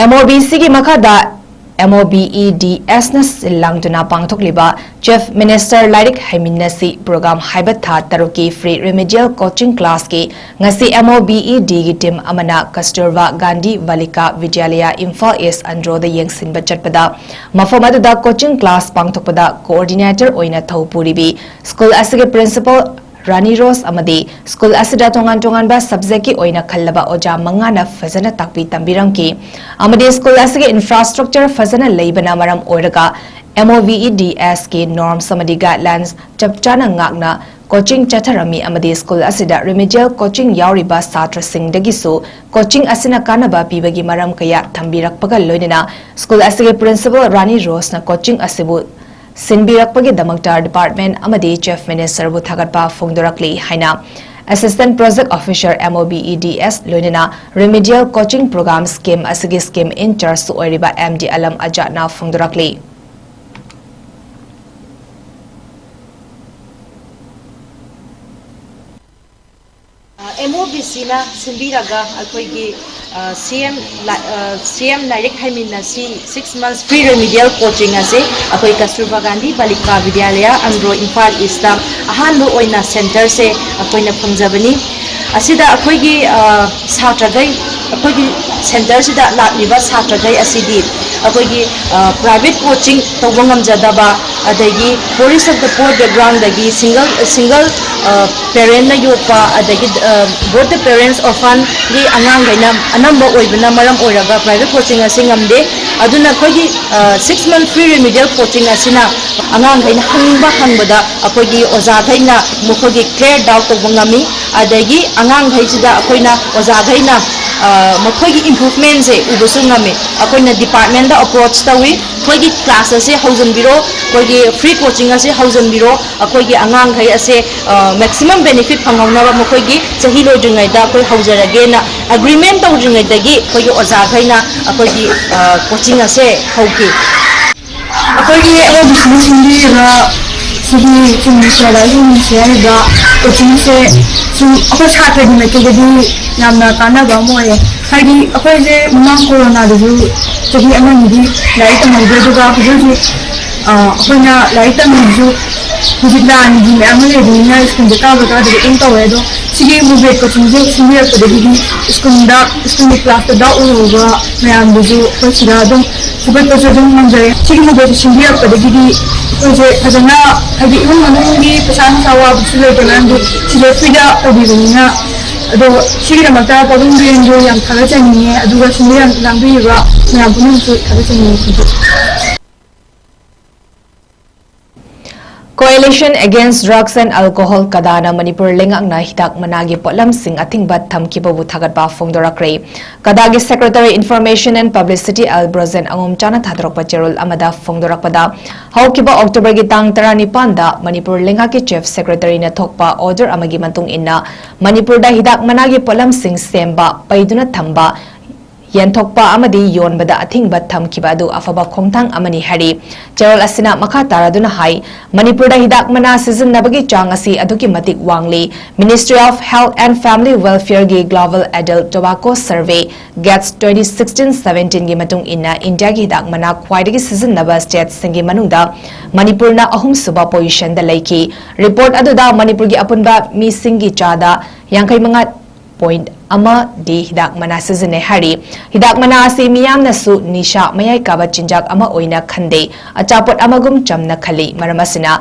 MOBCꯒꯤ ꯃꯈꯥꯗ MOBEDSꯅ ꯁꯤꯜ ꯂꯥꯡꯗꯨꯅ ꯄꯥꯡꯊꯣꯛꯂꯤꯕ Chief Minister ꯂꯥꯏꯔꯤꯛ ꯍꯩꯃꯤꯟꯅꯁꯤ program ꯍꯥꯏꯕ ꯊꯥ ꯇꯔꯨꯛꯀꯤ free remedial coaching classꯀꯤ ꯉꯁꯤ MOBEDꯒꯤ team ꯑꯃꯅ ꯀꯁꯇꯨꯔꯕꯥ ꯒꯥꯟꯙꯤ ꯕꯥꯂꯤꯀꯥ ꯕꯤꯗ꯭ꯌꯥꯂꯌꯥ, ꯏꯝꯐꯥꯜ ꯏꯁ ꯑꯟꯗ꯭ꯔꯣꯗ ꯌꯦꯡꯁꯤꯟꯕ ꯆꯠꯄꯗ ꯃꯐꯝ ꯑꯗꯨꯗ coaching class ꯄꯥꯡꯊꯣꯛꯄꯗ coordinator ꯑꯣꯏꯅ ꯊꯧ ꯄꯨꯔꯤꯕꯤ school ꯑꯁꯤꯒꯤ principal ꯔꯥꯅꯤ ꯔꯣꯁ ꯑꯃꯗꯤ school ꯑꯁꯤꯗ ꯇꯣꯉꯥꯟ ꯇꯣꯉꯥꯟꯕ subjectꯀꯤ ꯑꯣꯏꯅ ꯈꯜꯂꯕ ꯑꯣꯖꯥ ꯃꯉꯥꯅ ꯐꯖꯅ ꯇꯥꯛꯄꯤ ꯇꯝꯕꯤꯔꯝꯈꯤ ꯑꯃꯗꯤ school ꯑꯁꯤꯒꯤ infrastructure ꯐꯖꯅ ꯂꯩꯕꯅ ꯃꯔꯝ ꯑꯣꯏꯔꯒ MOBEDSꯀꯤ norms ꯑꯃꯗꯤ guidelines ꯆꯞ ꯆꯥꯅ ꯉꯥꯛꯅ coaching ꯆꯠꯊꯔꯝꯃꯤ ꯑꯃꯗꯤ school ꯑꯁꯤꯗ remedial coaching ꯌꯥꯎꯔꯤꯕ ꯁꯥꯇ꯭ꯔꯁꯤꯡꯗꯒꯤꯁꯨ coaching ꯑꯁꯤꯅ ꯀꯥꯟꯅꯕ ꯄꯤꯕꯒꯤ ꯃꯔꯝ ꯀꯌꯥ ꯊꯝꯕꯤꯔꯛꯄꯒ ꯂꯣꯏꯅꯅ school ꯑꯁꯤꯒꯤ principal ꯔꯥꯅꯤ ꯔꯣꯁꯅ coaching ꯑꯁꯤꯕꯨ ꯁꯤꯟꯕꯤꯔꯛꯄꯒꯤꯗꯃꯛꯇ department ꯑꯃꯗꯤ Chief Ministerꯕꯨ ꯊꯥꯒꯠꯄ ꯐꯣꯡꯗꯣꯔꯛꯂꯤ ꯍꯥꯏꯅ Assistant Project Officer MOBEDS ꯂꯣꯏꯅꯅ remedial coaching program scheme ꯑꯁꯤꯒꯤ scheme in charge ꯑꯣꯏꯔꯤꯕ MD ꯑꯂꯝ ꯑꯖꯥꯗꯅ ꯐꯣꯡꯗꯣꯔꯛꯂꯤ꯫ ꯑꯦꯝ ꯑꯣ ꯕꯤ ꯁꯤꯅ ꯁꯤꯟꯕꯤꯔꯒ ꯑꯩꯈꯣꯏꯒꯤ ꯁꯤ ꯑꯦꯝ ꯁꯤ ꯑꯦꯝ ꯂꯥꯏꯔꯤꯛ ꯍꯩꯃꯤꯟꯅꯁꯤ six months free remedial coaching ꯑꯁꯤ ꯑꯩꯈꯣꯏ ꯀꯁꯇꯨꯔꯕꯥ ꯒꯥꯟꯙꯤ ꯕꯥꯂꯤꯀꯥ ꯕꯤꯗ꯭ꯌꯥꯂꯌ ꯑꯟꯗ꯭ꯔꯣ ꯏꯝꯐꯥꯜ ꯏꯁꯇ ꯑꯍꯥꯟꯕ ꯑꯣꯏꯅ ꯁꯦꯟꯇꯔꯁꯦ ꯑꯩꯈꯣꯏꯅ ꯐꯪꯖꯕꯅꯤ꯫ ꯑꯁꯤꯗ ꯑꯩꯈꯣꯏꯒꯤ ꯁꯥꯇ꯭ꯔꯈꯩ ꯑꯩꯈꯣꯏꯒꯤ ꯁꯦꯟꯇꯔꯁꯤꯗ ꯂꯥꯛꯂꯤꯕ ꯁꯥꯇ꯭ꯔꯈꯩ ꯑꯁꯤꯗꯤ ꯑꯩꯈꯣꯏꯒꯤ ꯄ꯭ꯔꯥꯏꯚꯦꯠ ꯀꯣꯆꯤꯡ ꯇꯧꯕ ꯉꯝꯖꯗꯕ, ꯑꯗꯒꯤ ꯄꯣꯔꯤꯁ ꯑꯣꯐ ꯗ ꯄꯣꯔ ꯕꯦꯛꯒ꯭ꯔꯥꯎꯟꯗꯒꯤ ꯁꯤꯡꯒꯜ ꯁꯤꯡꯒꯜ ꯄꯦꯔꯦꯟꯅ ꯌꯣꯛꯄ, ꯑꯗꯒꯤ ꯕꯣꯠ ꯗ ꯄꯦꯔꯦꯟꯁ ꯑꯣꯐꯟꯒꯤ ꯑꯉꯥꯡꯈꯩꯅ ꯑꯅꯝꯕ ꯑꯣꯏꯕꯅ ꯃꯔꯝ ꯑꯣꯏꯔꯒ ꯄ꯭ꯔꯥꯏꯚꯦꯠ ꯀꯣꯆꯤꯡ ꯑꯁꯤ ꯉꯝꯗꯦ꯫ ꯑꯗꯨꯅ ꯑꯩꯈꯣꯏꯒꯤ six month free remedial coaching ꯑꯁꯤꯅ ꯑꯉꯥꯡꯈꯩꯅ ꯍꯪꯅꯤꯡꯕ ꯍꯪꯕꯗ ꯑꯩꯈꯣꯏꯒꯤ ꯑꯣꯖꯥꯈꯩꯅ ꯃꯈꯣꯏꯒꯤ ꯀ꯭ꯂꯤꯌꯥꯔ ꯗꯥꯎꯠ ꯇꯧꯕ ꯉꯝꯃꯤ꯫ ꯑꯗꯒꯤ ꯑꯉꯥꯡꯈꯩꯁꯤꯗ ꯑꯩꯈꯣꯏꯅ ꯑꯣꯖꯥꯈꯩꯅ ꯃꯈꯣꯏꯒꯤ ꯏꯝꯄ꯭ꯔꯨꯚꯃꯦꯟꯁꯦ ꯎꯕꯁꯨ ꯉꯝꯃꯤ꯫ ꯑꯩꯈꯣꯏꯅ ꯗꯤꯄꯥꯔꯠꯃꯦꯟꯗ ꯑꯦꯄ꯭ꯔꯣꯆ ꯇꯧꯏ, ꯑꯩꯈꯣꯏꯒꯤ ꯀ꯭ꯂꯥꯁ ꯑꯁꯦ ꯍꯧꯖꯤꯟꯕꯤꯔꯣ, ꯑꯩꯈꯣꯏꯒꯤ ꯐ꯭ꯔꯤ ꯀꯣꯆꯤꯡ ꯑꯁꯦ ꯍꯧꯖꯤꯟꯕꯤꯔꯣ, ꯑꯩꯈꯣꯏꯒꯤ ꯑꯉꯥꯡꯈꯩ ꯑꯁꯦ ꯃꯦꯛꯁꯤꯃꯝ ꯕꯦꯅꯤꯐꯤꯠ ꯐꯪꯍꯧꯅꯕ ꯃꯈꯣꯏꯒꯤ ꯆꯍꯤ ꯂꯣꯏꯗ꯭ꯔꯤꯉꯩꯗ ꯑꯩꯈꯣꯏ ꯍꯧꯖꯔꯒꯦꯅ ꯑꯦꯒ꯭ꯔꯤꯃꯦꯟ ꯇꯧꯗ꯭ꯔꯤꯉꯩꯗꯒꯤ ꯑꯩꯈꯣꯏꯒꯤ ꯑꯣꯖꯥꯈꯩꯅ ꯑꯩꯈꯣꯏꯒꯤ ꯀꯣꯆꯤꯡ ꯑꯁꯦ ꯍꯧꯈꯤ꯫ ꯑꯩꯈꯣꯏꯒꯤ ꯑꯦꯝ ꯑꯣ ꯕꯤ ꯁꯤꯅ ꯁꯤꯟꯕꯤꯔꯤꯕ ꯁꯤꯒꯤ ꯆꯨꯝꯅ ꯁꯦꯂꯔꯤ ꯁꯦ ꯍꯥꯏꯔꯤꯕ ꯀꯣꯆꯤꯡꯁꯦ ꯁꯨꯝ ꯑꯩꯈꯣꯏ ꯁꯥꯇ꯭ꯔꯒꯤ ꯃꯥꯏꯀꯩꯗꯗꯤ ꯌꯥꯝꯅ ꯀꯥꯟꯅꯕ ꯑꯃ ꯑꯣꯏꯌꯦ꯫ ꯍꯥꯏꯗꯤ ꯑꯩꯈꯣꯏꯁꯦ ꯃꯃꯥꯡ ꯀꯣꯔꯣꯅꯥꯗꯁꯨ ꯆꯍꯤ ꯑꯃꯅꯤꯗꯤ ꯂꯥꯏꯔꯤꯛ ꯇꯝꯍꯧꯗ꯭ꯔꯦ, ꯑꯗꯨꯒ ꯍꯧꯖꯤꯛ ꯍꯧꯖꯤꯛ ꯑꯩꯈꯣꯏꯅ ꯂꯥꯏꯔꯤꯛ ꯇꯝꯕꯁꯨ ꯍꯧꯖꯤꯛ ꯂꯥꯟꯒꯤ ꯃꯌꯥꯝ ꯑꯃ ꯂꯩꯕꯅꯤꯅ ꯁ꯭ꯀꯨꯜꯁꯦ ꯀꯥꯕ ꯀꯥꯗꯕ ꯑꯗꯨꯝ ꯇꯧꯋꯦ꯫ ꯑꯗꯣ ꯁꯤꯒꯤ ꯃꯨꯕꯦꯠ ꯀꯣꯆꯤꯡꯁꯦ ꯁꯤꯟꯕꯤꯔꯛꯄꯗꯒꯤꯗꯤ ꯁ꯭ꯀꯨꯜꯗ ꯁ꯭ꯀꯨꯜꯒꯤ ꯀ꯭ꯂꯥꯁꯇ ꯗꯥꯎꯠ ꯑꯣꯏꯍꯧꯕ ꯃꯌꯥꯝꯗꯨꯁꯨ ꯑꯩꯈꯣꯏ ꯁꯤꯗ ꯑꯗꯨꯝ ꯐꯨꯒꯠꯄꯁꯨ ꯑꯗꯨꯝ ꯉꯝꯖꯔꯦ꯫ ꯁꯤꯒꯤ ꯃꯨꯕꯦꯠꯁꯦ ꯁꯤꯟꯕꯤꯔꯛꯄꯗꯒꯤꯗꯤ ꯑꯩꯈꯣꯏꯁꯦ ꯐꯖꯅ, ꯍꯥꯏꯗꯤ ꯏꯃꯨꯡ ꯃꯅꯨꯡꯒꯤ ꯄꯩꯁꯥ ꯅꯨꯡꯁꯥ ꯋꯥꯕꯁꯨ ꯂꯩꯇꯦ, ꯃꯔꯝꯗꯤ ꯁꯤꯗ ꯐ꯭ꯔꯤꯗ ꯇꯧꯕꯤꯕꯅꯤꯅ꯫ ꯑꯗꯣ ꯁꯤꯒꯤꯗꯃꯛꯇ ꯄꯥꯕꯨꯡ ꯕꯤꯔꯦꯟꯕꯨ ꯌꯥꯝ ꯊꯥꯒꯠꯆꯅꯤꯡꯉꯦ, ꯑꯗꯨꯒ ꯁꯤꯟꯕꯤꯔꯝ-, ꯂꯥꯡꯕꯤꯔꯤꯕ ꯃꯌꯥꯝ ꯄꯨꯝꯅꯃꯛꯁꯨ ꯊꯥꯒꯠꯆꯅꯤꯡꯉꯦ꯫ Coalition Against Drugs and Alcohol, ꯀꯗꯥꯅ Manipur ꯂꯩꯉꯥꯛꯅ ꯍꯤꯗꯥꯛ ꯃꯅꯥꯒꯤ ꯄꯣꯠꯂꯝꯁꯤꯡ ꯑꯊꯤꯡꯕ ꯊꯝꯈꯤꯕꯕꯨ ꯊꯥꯒꯠꯄ ꯐꯣꯡꯗꯣꯔꯛꯈ꯭ꯔꯦ꯫ ꯀꯗꯥꯒꯤ Secretary Information and Publicity L Brojen ꯑꯉꯣꯝꯆꯥꯅ ꯊꯥꯗꯣꯔꯛꯄ ꯆꯦꯔꯣꯜ ꯑꯃꯗ ꯐꯣꯡꯗꯣꯔꯛꯄꯗ, ꯍꯧꯈꯤꯕ ꯑꯣꯛꯇꯣꯕꯔꯒꯤ ꯇꯥꯡ ꯇꯔꯥꯅꯤꯄꯥꯟꯗ ꯃꯅꯤꯄꯨꯔ ꯂꯩꯉꯥꯛꯀꯤ Chief Secretaryꯅ ꯊꯣꯛꯄ order ꯑꯃꯒꯤ ꯃꯇꯨꯡ ꯏꯟꯅ ꯃꯅꯤꯄꯨꯔꯗ ꯍꯤꯗꯥꯛ ꯃꯅꯥꯒꯤ ꯄꯣꯠꯂꯝꯁꯤꯡ ꯁꯦꯝꯕ, ꯄꯩꯗꯨꯅ ꯊꯝꯕ, ꯌꯦꯟꯊꯣꯛꯄ ꯑꯃꯗꯤ ꯌꯣꯟꯕꯗ ꯑꯊꯤꯡꯕ ꯊꯝꯈꯤꯕ ꯑꯗꯨ ꯑꯐꯕ ꯈꯣꯡꯊꯥꯡ ꯑꯃꯅꯤ ꯍꯥꯏꯔꯤ꯫ ꯆꯦꯔꯣꯜ ꯑꯁꯤꯅ ꯃꯈꯥ ꯇꯥꯔꯗꯨꯅ ꯍꯥꯏ, ꯃꯅꯤꯄꯨꯔꯗ ꯍꯤꯗꯥꯛ ꯃꯅꯥ ꯁꯤꯖꯤꯟꯅꯕꯒꯤ ꯆꯥꯡ ꯑꯁꯤ ꯑꯗꯨꯛꯀꯤ ꯃꯇꯤꯛ ꯋꯥꯡꯂꯤ꯫ Ministry of Health and Family Welfare ꯒꯤ Global Adult Tobacco Survey, GATS twenty sixteen seventeen ꯒꯤ ꯃꯇꯨꯡ ꯏꯟꯅ, ꯏꯟꯗꯤꯌꯥꯒꯤ ꯍꯤꯗꯥꯛ ꯃꯅꯥ ꯈ꯭ꯋꯥꯏꯗꯒꯤ ꯁꯤꯖꯤꯟꯅꯕ state ꯁꯤꯡꯒꯤ ꯃꯅꯨꯡꯗ ꯃꯅꯤꯄꯨꯔꯅ ꯑꯍꯨꯝꯁꯨꯕ position ꯗ ꯂꯩꯈꯤ꯫ Report ꯑꯗꯨꯗ ꯃꯅꯤꯄꯨꯔꯒꯤ ꯑꯄꯨꯟꯕ ꯃꯤꯁꯤꯡꯒꯤ ꯆꯥꯗ ꯌꯥꯡꯈꯩ ꯃꯉꯥ point ꯑꯃ ꯗꯤ ꯍꯤꯗꯥꯛ ꯃꯅꯥ ꯁꯤꯖꯤꯟꯅꯩ ꯍꯥꯏꯔꯤ꯫ ꯍꯤꯗꯥꯛ ꯃꯅꯥ ꯑꯁꯤ ꯃꯤꯌꯥꯝꯅꯁꯨ ꯅꯤꯁꯥ ꯃꯌꯥꯏ ꯀꯥꯕ ꯆꯤꯟꯖꯥꯛ ꯑꯃ ꯑꯣꯏꯅ ꯈꯟꯗꯦ, ꯑꯆꯥꯄꯣꯠ ꯑꯃꯒꯨꯝ ꯆꯝꯅ ꯈꯜꯂꯤ꯫ ꯃꯔꯝ ꯑꯁꯤꯅ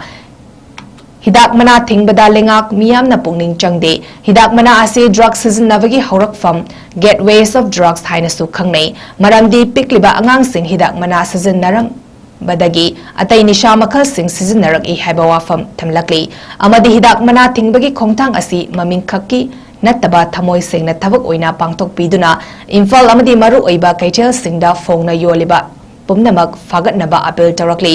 ꯍꯤꯗꯥꯛ ꯃꯅꯥ ꯊꯤꯡꯕꯗ ꯂꯩꯉꯥꯛ ꯃꯤꯌꯥꯝꯅ ꯄꯨꯛꯅꯤꯡ ꯆꯪꯗꯦ꯫ ꯍꯤꯗꯥꯛ ꯃꯅꯥ ꯑꯁꯤ drug ꯁꯤꯖꯤꯟꯅꯕꯒꯤ ꯍꯧꯔꯛꯐꯝ, gateways of drugs ꯍꯥꯏꯅꯁꯨ ꯈꯪꯅꯩ꯫ ꯃꯔꯝꯗꯤ ꯄꯤꯛꯂꯤꯕ ꯑꯉꯥꯡꯁꯤꯡ ꯍꯤꯗꯥꯛ ꯃꯅꯥ ꯁꯤꯖꯤꯟꯅꯔꯝ ꯕꯗꯒꯤ ꯑꯇꯩ ꯅꯤꯁꯥ ꯃꯈꯜꯁꯤꯡ ꯁꯤꯖꯤꯟꯅꯔꯛꯏ ꯍꯥꯏꯕ ꯋꯥꯐꯝ ꯊꯝꯂꯛꯂꯤ꯫ ꯑꯃꯗꯤ ꯍꯤꯗꯥꯛ ꯃꯅꯥ ꯊꯤꯡꯕꯒꯤ ꯈꯣꯡꯊꯥꯡ ꯑꯁꯤ ꯃꯃꯤꯡ ꯈꯛꯀꯤ ꯅꯠꯇꯕ ꯊꯃꯣꯏ ꯁꯦꯡꯅ ꯊꯕꯛ ꯑꯣꯏꯅ ꯄꯥꯡꯊꯣꯛꯄꯤꯗꯨꯅ ꯏꯝꯐꯥꯜ ꯑꯃꯗꯤ ꯃꯔꯨꯑꯣꯏꯕ ꯀꯩꯊꯦꯜꯁꯤꯡꯗ ꯐꯣꯡꯅ ꯌꯣꯜꯂꯤꯕ ꯄꯨꯝꯅꯃꯛ ꯐꯥꯒꯠꯅꯕ appeal ꯇꯧꯔꯛꯂꯤ꯫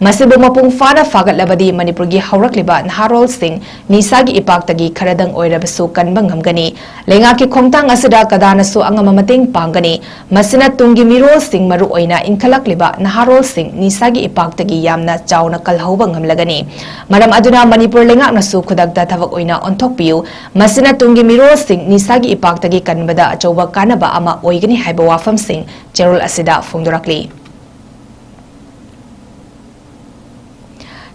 ꯃꯁꯤꯕꯨ ꯃꯄꯨꯡ ꯐꯥꯅ ꯐꯥꯒꯠꯂꯕꯗꯤ ꯃꯅꯤꯄꯨꯔꯒꯤ ꯍꯧꯔꯛꯂꯤꯕ ꯅꯍꯥꯔꯣꯜꯁꯤꯡ ꯅꯤꯁꯥꯒꯤ ꯏꯄꯥꯛꯇꯒꯤ ꯈꯔꯗꯪ ꯑꯣꯏꯔꯕꯁꯨ ꯀꯟꯕ ꯉꯝꯒꯅꯤ꯫ ꯂꯩꯉꯥꯛꯀꯤ ꯈꯣꯡꯊꯥꯡ ꯑꯁꯤꯗ ꯀꯗꯥꯅꯁꯨ ꯑꯉꯝꯕ ꯃꯇꯦꯡ ꯄꯥꯡꯒꯅꯤ꯫ ꯃꯁꯤꯅ ꯇꯨꯡꯒꯤ ꯃꯤꯔꯣꯜꯁꯤꯡ, ꯃꯔꯨꯑꯣꯏꯅ ꯏꯟꯈꯠꯂꯛꯂꯤꯕ ꯅꯍꯥꯔꯣꯜꯁꯤꯡ ꯅꯤꯁꯥꯒꯤ ꯏꯄꯥꯛꯇꯒꯤ ꯌꯥꯝꯅ ꯆꯥꯎꯅ ꯀꯜꯍꯧꯕ ꯉꯝꯂꯒꯅꯤ꯫ ꯃꯔꯝ ꯑꯗꯨꯅ ꯃꯅꯤꯄꯨꯔ ꯂꯩꯉꯥꯛꯅꯁꯨ ꯈꯨꯗꯛꯇ ꯊꯕꯛ ꯑꯣꯏꯅ ꯑꯣꯟꯊꯣꯛꯄꯤꯌꯨ꯫ ꯃꯁꯤꯅ ꯇꯨꯡꯒꯤ ꯃꯤꯔꯣꯜꯁꯤꯡ ꯅꯤꯁꯥꯒꯤ ꯏꯄꯥꯛꯇꯒꯤ ꯀꯟꯕꯗ ꯑꯆꯧꯕ ꯀꯥꯟꯅꯕ ꯑꯃ ꯑꯣꯏꯒꯅꯤ ꯍꯥꯏꯕ ꯋꯥꯐꯝꯁꯤꯡ ꯆꯦꯔꯣꯜ ꯑꯁꯤꯗ ꯐꯣꯡꯗꯣꯔꯛꯂꯤ꯫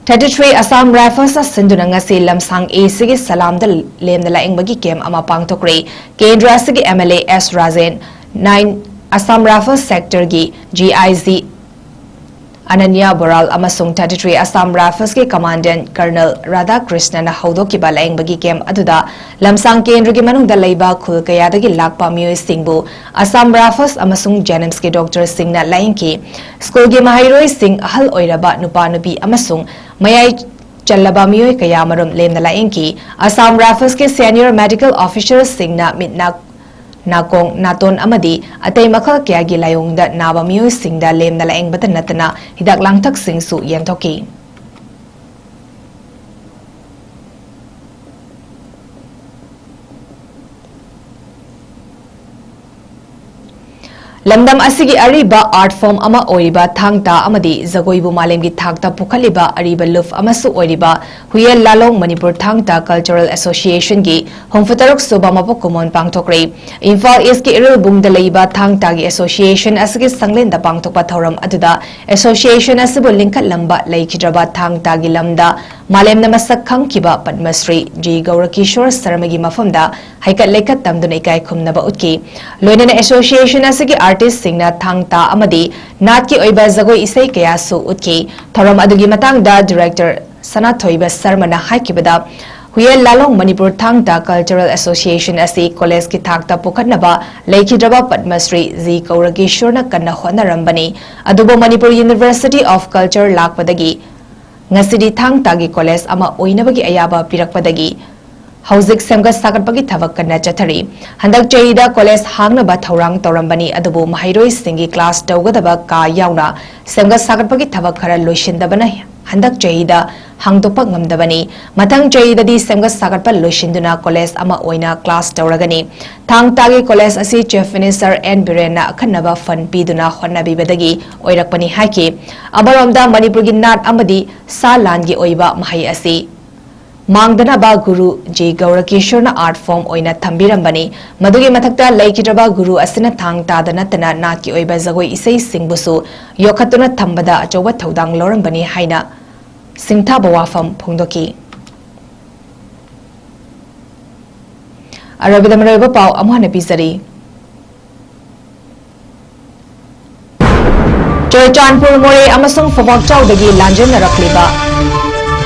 Thirty three Assam Rifles ꯁꯤꯟꯗꯨꯅ ꯉꯁꯤ ꯂꯝꯁꯥꯡ A ꯁꯤꯒꯤ ꯁꯂꯥꯝꯗ ꯂꯦꯝꯅ ꯂꯥꯌꯦꯡꯕꯒꯤ camp ꯑꯃ ꯄꯥꯡꯊꯣꯛꯈ꯭ꯔꯦ꯫ ꯀꯦꯟꯗ꯭ꯔ ꯑꯁꯤꯒꯤ MLA S Rajen, nine Assam Rifles sector ꯒꯤ GIG ꯑꯅꯟꯌ ꯕꯣꯔꯥꯜ ꯑꯃꯁꯨꯡ thirty three Assam Rifles ꯀꯤ Commandant Colonel ꯔꯥꯙꯥꯀ꯭ꯔꯤꯁꯅꯅ ꯍꯧꯗꯣꯛꯈꯤꯕ ꯂꯥꯌꯦꯡꯕꯒꯤ camp ꯑꯗꯨꯗ ꯂꯝꯁꯥꯡ ꯀꯦꯟꯗ꯭ꯔꯒꯤ ꯃꯅꯨꯡꯗ ꯂꯩꯕ ꯈꯨꯜ ꯀꯌꯥꯗꯒꯤ ꯂꯥꯛꯄ ꯃꯤꯑꯣꯏꯁꯤꯡꯕꯨ Assam Rifles ꯑꯃꯁꯨꯡ JNIMS ꯀꯤ doctor ꯁꯤꯡꯅ ꯂꯥꯌꯦꯡꯈꯤ꯫ ꯁ꯭ꯀꯨꯜꯒꯤ ꯃꯍꯩꯔꯣꯏꯁꯤꯡ, ꯑꯍꯜ ꯑꯣꯏꯔꯕ ꯅꯨꯄꯥ ꯅꯨꯄꯤ ꯑꯃꯁꯨꯡ ꯃꯌꯥꯏ ꯆꯜꯂꯕ ꯃꯤꯑꯣꯏ ꯀꯌꯥꯃꯔꯨꯝ ꯂꯦꯝꯅ ꯂꯥꯌꯦꯡꯈꯤ꯫ Assam Rifles ꯀꯤ senior medical officer ꯁꯤꯡꯅ ꯃꯤꯠ ꯅꯥ-, ꯅꯥꯀꯣꯡ, ꯅꯥꯇꯣꯟ ꯑꯃꯗꯤ ꯑꯇꯩ ꯃꯈꯜ ꯀꯌꯥꯒꯤ ꯂꯥꯏꯑꯣꯡꯗ ꯅꯥꯕ ꯃꯤꯑꯣꯏꯁꯤꯡꯗ ꯂꯦꯝꯅ ꯂꯥꯌꯦꯡꯕꯇ ꯅꯠꯇꯅ ꯍꯤꯗꯥꯛ ꯂꯥꯡꯊꯛꯁꯤꯡꯁꯨ ꯌꯦꯟꯊꯣꯛꯈꯤ꯫ ꯂꯝꯗꯝ ꯑꯁꯤꯒꯤ ꯑꯔꯤꯕ art form ꯑꯃ ꯑꯣꯏꯔꯤꯕ ꯊꯥꯡ ꯇꯥ ꯑꯃꯗꯤ ꯖꯒꯣꯏꯕꯨ ꯃꯥꯂꯦꯝꯒꯤ ꯊꯥꯛꯇ ꯄꯨꯈꯠꯂꯤꯕ ꯑꯔꯤꯕ ꯂꯨꯞ ꯑꯃꯁꯨ ꯑꯣꯏꯔꯤꯕ ꯍꯨꯌꯦꯟ ꯂꯥꯂꯣꯡ ꯃꯅꯤꯄꯨꯔ ꯊꯥꯡ ꯇꯥ Cultural Associationꯒꯤ ꯍꯨꯝꯐꯨꯇꯔꯨꯛ ꯁꯨꯕ ꯃꯄꯣꯛ ꯀꯨꯝꯑꯣꯟ ꯄꯥꯡꯊꯣꯛꯈ꯭ꯔꯦ꯫ ꯏꯝꯐꯥꯜ ꯏꯁꯀꯤ ꯏꯔꯤꯜꯕꯨꯡꯗ ꯂꯩꯕ ꯊꯥꯡ ꯇꯥꯒꯤ association ꯑꯁꯤꯒꯤ ꯁꯪꯂꯦꯟꯗ ꯄꯥꯡꯊꯣꯛꯄ ꯊꯧꯔꯝ ꯑꯗꯨꯗ association ꯑꯁꯤꯕꯨ ꯂꯤꯡꯈꯠꯂꯝꯕ ꯂꯩꯈꯤꯗ꯭ꯔꯕ ꯊꯥꯡ ꯇꯥꯒꯤ ꯂꯝꯗ ꯃꯥꯂꯦꯝꯅ ꯃꯁꯛ ꯈꯪꯈꯤꯕ ꯄꯗꯃꯁ꯭ꯔꯤ ꯖꯤ ꯒꯧꯔꯀꯤꯁꯣꯔ ꯁꯔꯃꯒꯤ ꯃꯐꯝꯗ ꯍꯩꯀꯠ ꯂꯩꯀꯠ ꯇꯝꯗꯨꯅ ꯏꯀꯥꯏ ꯈꯨꯝꯅꯕ ꯎꯠꯈꯤ꯫ ꯂꯣꯏꯅꯅ association ꯑꯁꯤꯒꯤ artistꯁꯤꯡꯅ ꯊꯥꯡ ꯇꯥ ꯑꯃꯗꯤ ꯅꯥꯠꯀꯤ ꯑꯣꯏꯕ ꯖꯒꯣꯏ ꯏꯁꯩ ꯀꯌꯥꯁꯨ ꯎꯠꯈꯤ꯫ ꯊꯧꯔꯝ ꯑꯗꯨꯒꯤ ꯃꯇꯥꯡꯗ director ꯁꯅꯥꯊꯣꯏꯕ ꯁꯔꯃꯅ ꯍꯥꯏꯈꯤꯕꯗ, ꯍꯨꯌꯦꯟ ꯂꯥꯂꯣꯡ ꯃꯅꯤꯄꯨꯔ ꯊꯥꯡ ꯇꯥ Cultural Association ꯑꯁꯤ collegeꯀꯤ ꯊꯥꯛꯇ ꯄꯨꯈꯠꯅꯕ ꯂꯩꯈꯤꯗ꯭ꯔꯕ ꯄꯗꯃꯁ꯭ꯔꯤ ꯖꯤ ꯒꯧꯔꯀꯤꯁꯣꯔꯅ ꯀꯟꯅ ꯍꯣꯠꯅꯔꯝꯕꯅꯤ꯫ ꯑꯗꯨꯕꯨ Manipur University of Culture ꯂꯥꯛꯄꯗꯒꯤ ꯉꯁꯤꯗꯤ ꯊꯥꯡ ꯇꯥꯒꯤ college ꯑꯃ ꯑꯣꯏꯅꯕꯒꯤ ꯑꯌꯥꯕ ꯄꯤꯔꯛꯄꯗꯒꯤ ꯍꯧꯖꯤꯛ ꯁꯦꯝꯒꯠ ꯁꯥꯒꯠꯄꯒꯤ ꯊꯕꯛ ꯀꯟꯅ ꯆꯠꯊꯔꯤ꯫ ꯍꯟꯗꯛ ꯆꯍꯤꯗ college ꯍꯥꯡꯅꯕ ꯊꯧꯔꯥꯡ ꯇꯧꯔꯝꯕꯅꯤ, ꯑꯗꯨꯕꯨ ꯃꯍꯩꯔꯣꯏꯁꯤꯡꯒꯤ class ꯇꯧꯒꯗꯕ ꯀꯥ ꯌꯥꯎꯅ ꯁꯦꯝꯒꯠ ꯁꯥꯒꯠꯄꯒꯤ ꯊꯕꯛ ꯈꯔ ꯂꯣꯏꯁꯤꯟꯗꯕꯅ ꯍꯟꯗꯛ ꯆꯍꯤꯗ ꯍꯥꯡꯗꯣꯛꯄ ꯉꯝꯗꯕꯅꯤ꯫ ꯃꯊꯪ ꯆꯍꯤꯗꯗꯤ ꯁꯦꯝꯒꯠ ꯁꯥꯒꯠꯄ ꯂꯣꯏꯁꯤꯟꯗꯨꯅ college ꯑꯃ ꯑꯣꯏꯅ class ꯇꯧꯔꯒꯅꯤ꯫ ꯊꯥꯡ ꯇꯥꯒꯤ college ꯑꯁꯤ Chief Minister ꯑꯦꯟ ꯕꯤꯔꯦꯟꯅ ꯑꯈꯟꯅꯕ fund ꯄꯤꯗꯨꯅ ꯍꯣꯠꯅꯕꯤꯕꯗꯒꯤ ꯑꯣꯏꯔꯛꯄꯅꯤ ꯍꯥꯏꯈꯤ꯫ ꯑꯃꯔꯣꯝꯗ ꯃꯅꯤꯄꯨꯔꯒꯤ ꯅꯥꯠ ꯑꯃꯗꯤ ꯁꯥ ꯂꯥꯟꯒꯤ ꯑꯣꯏꯕ ꯃꯍꯩ ꯑꯁꯤ ꯃꯥꯡꯗꯅꯕ ꯒꯨꯔꯨ ꯖꯤ ꯒꯧꯔꯀꯤꯁꯣꯔꯅ art form ꯑꯣꯏꯅ ꯊꯝꯕꯤꯔꯝꯕꯅꯤ꯫ ꯃꯗꯨꯒꯤ ꯃꯊꯛꯇ ꯂꯩꯈꯤꯗ꯭ꯔꯕ ꯒꯨꯔꯨ ꯑꯁꯤꯅ ꯊꯥꯡ ꯇꯥꯗ ꯅꯠꯇꯅ ꯅꯥꯠꯀꯤ ꯑꯣꯏꯕ ꯖꯒꯣꯏ ꯏꯁꯩꯁꯤꯡꯕꯨꯁꯨ ꯌꯣꯛꯈꯠꯇꯨꯅ ꯊꯝꯕꯗ ꯑꯆꯧꯕ ꯊꯧꯗꯥꯡ ꯂꯧꯔꯝꯕꯅꯤ ꯍꯥꯏꯅ ꯁꯤꯡꯊꯥꯕ ꯋꯥꯐꯝ ꯐꯣꯡꯗꯣꯛꯈꯤ꯫ ꯑꯔꯣꯏꯕꯗ ꯃꯔꯨꯑꯣꯏꯕ ꯄꯥꯎ ꯑꯃꯨꯛ ꯍꯟꯅ ꯄꯤꯖꯔꯤ꯫ ꯆꯨꯔꯆꯥꯟꯄꯨꯔ, ꯃꯣꯔꯦ ꯑꯃꯁꯨꯡ ꯐꯧꯕꯥꯛꯆꯥꯎꯗꯒꯤ ꯂꯥꯟꯖꯦꯟꯅꯔꯛꯂꯤꯕ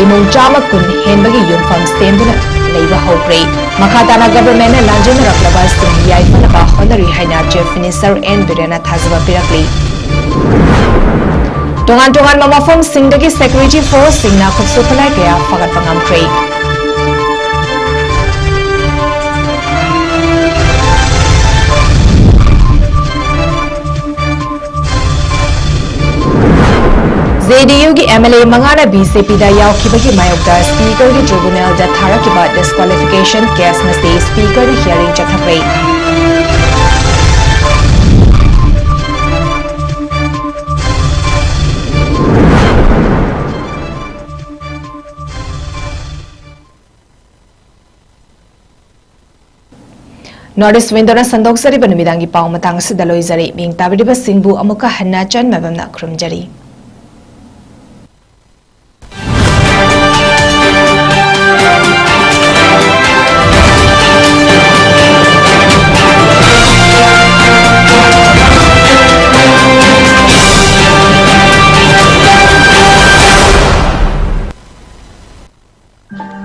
ꯏꯃꯨꯡ ꯆꯥꯝꯃ ꯀꯨꯟ ꯍꯦꯟꯕꯒꯤ ꯌꯨꯝꯐꯝ ꯁꯦꯝꯗꯨꯅ ꯂꯩꯕ ꯍꯧꯈ꯭ꯔꯦ꯫ ꯃꯈꯥ ꯇꯥꯅ governmentꯅ ꯂꯥꯟꯖꯦꯟꯅꯔꯛꯂꯕꯁꯤꯡ ꯌꯥꯏꯐꯅꯕ ꯍꯣꯠꯅꯔꯤ ꯍꯥꯏꯅ Chief Minister ꯑꯦꯟ ꯕꯤꯔꯦꯟꯅ ꯊꯥꯖꯕ ꯄꯤꯔꯛꯂꯤ꯫ ꯇꯣꯉꯥꯟ ꯇꯣꯉꯥꯟꯕ ꯃꯐꯝꯁꯤꯡꯗꯒꯤ security forceꯁꯤꯡꯅ ꯈꯨꯠꯁꯨ ꯈꯨꯠꯂꯥꯏ ꯀꯌꯥ ꯐꯒꯠꯄ ꯉꯝꯈ꯭ꯔꯦ꯫ ꯖꯦ ꯗꯤ ꯌꯨꯒꯤ ꯑꯦꯝ ꯑꯦꯜ ꯑꯦ ꯃꯉꯥꯅ ꯕꯤ ꯖꯦ ꯄꯤꯗ ꯌꯥꯎꯈꯤꯕꯒꯤ ꯃꯥꯌꯣꯛꯇ speakerꯒꯤ tribunalꯗ ꯊꯥꯔꯛꯈꯤꯕ disqualification case ꯉꯁꯤ speakerꯅ hearing ꯆꯠꯊꯈ꯭ꯔꯦ꯫ North East Window-ꯅ ꯁꯟꯗꯣꯛꯆꯔꯤꯕ ꯅꯨꯃꯤꯗꯥꯡꯒꯤ ꯄꯥꯎ ꯃꯇꯥꯡ ꯑꯁꯤꯗ ꯂꯣꯏꯖꯔꯦ꯫ ꯃꯤꯡ ꯇꯥꯕꯤꯔꯤꯕꯁꯤꯡꯕꯨ ꯑꯃꯨꯛꯀ ꯍꯟꯅ ꯆꯟ ꯃꯥꯏꯕꯝꯅ ꯈꯨꯔꯨꯝꯖꯔꯤ꯫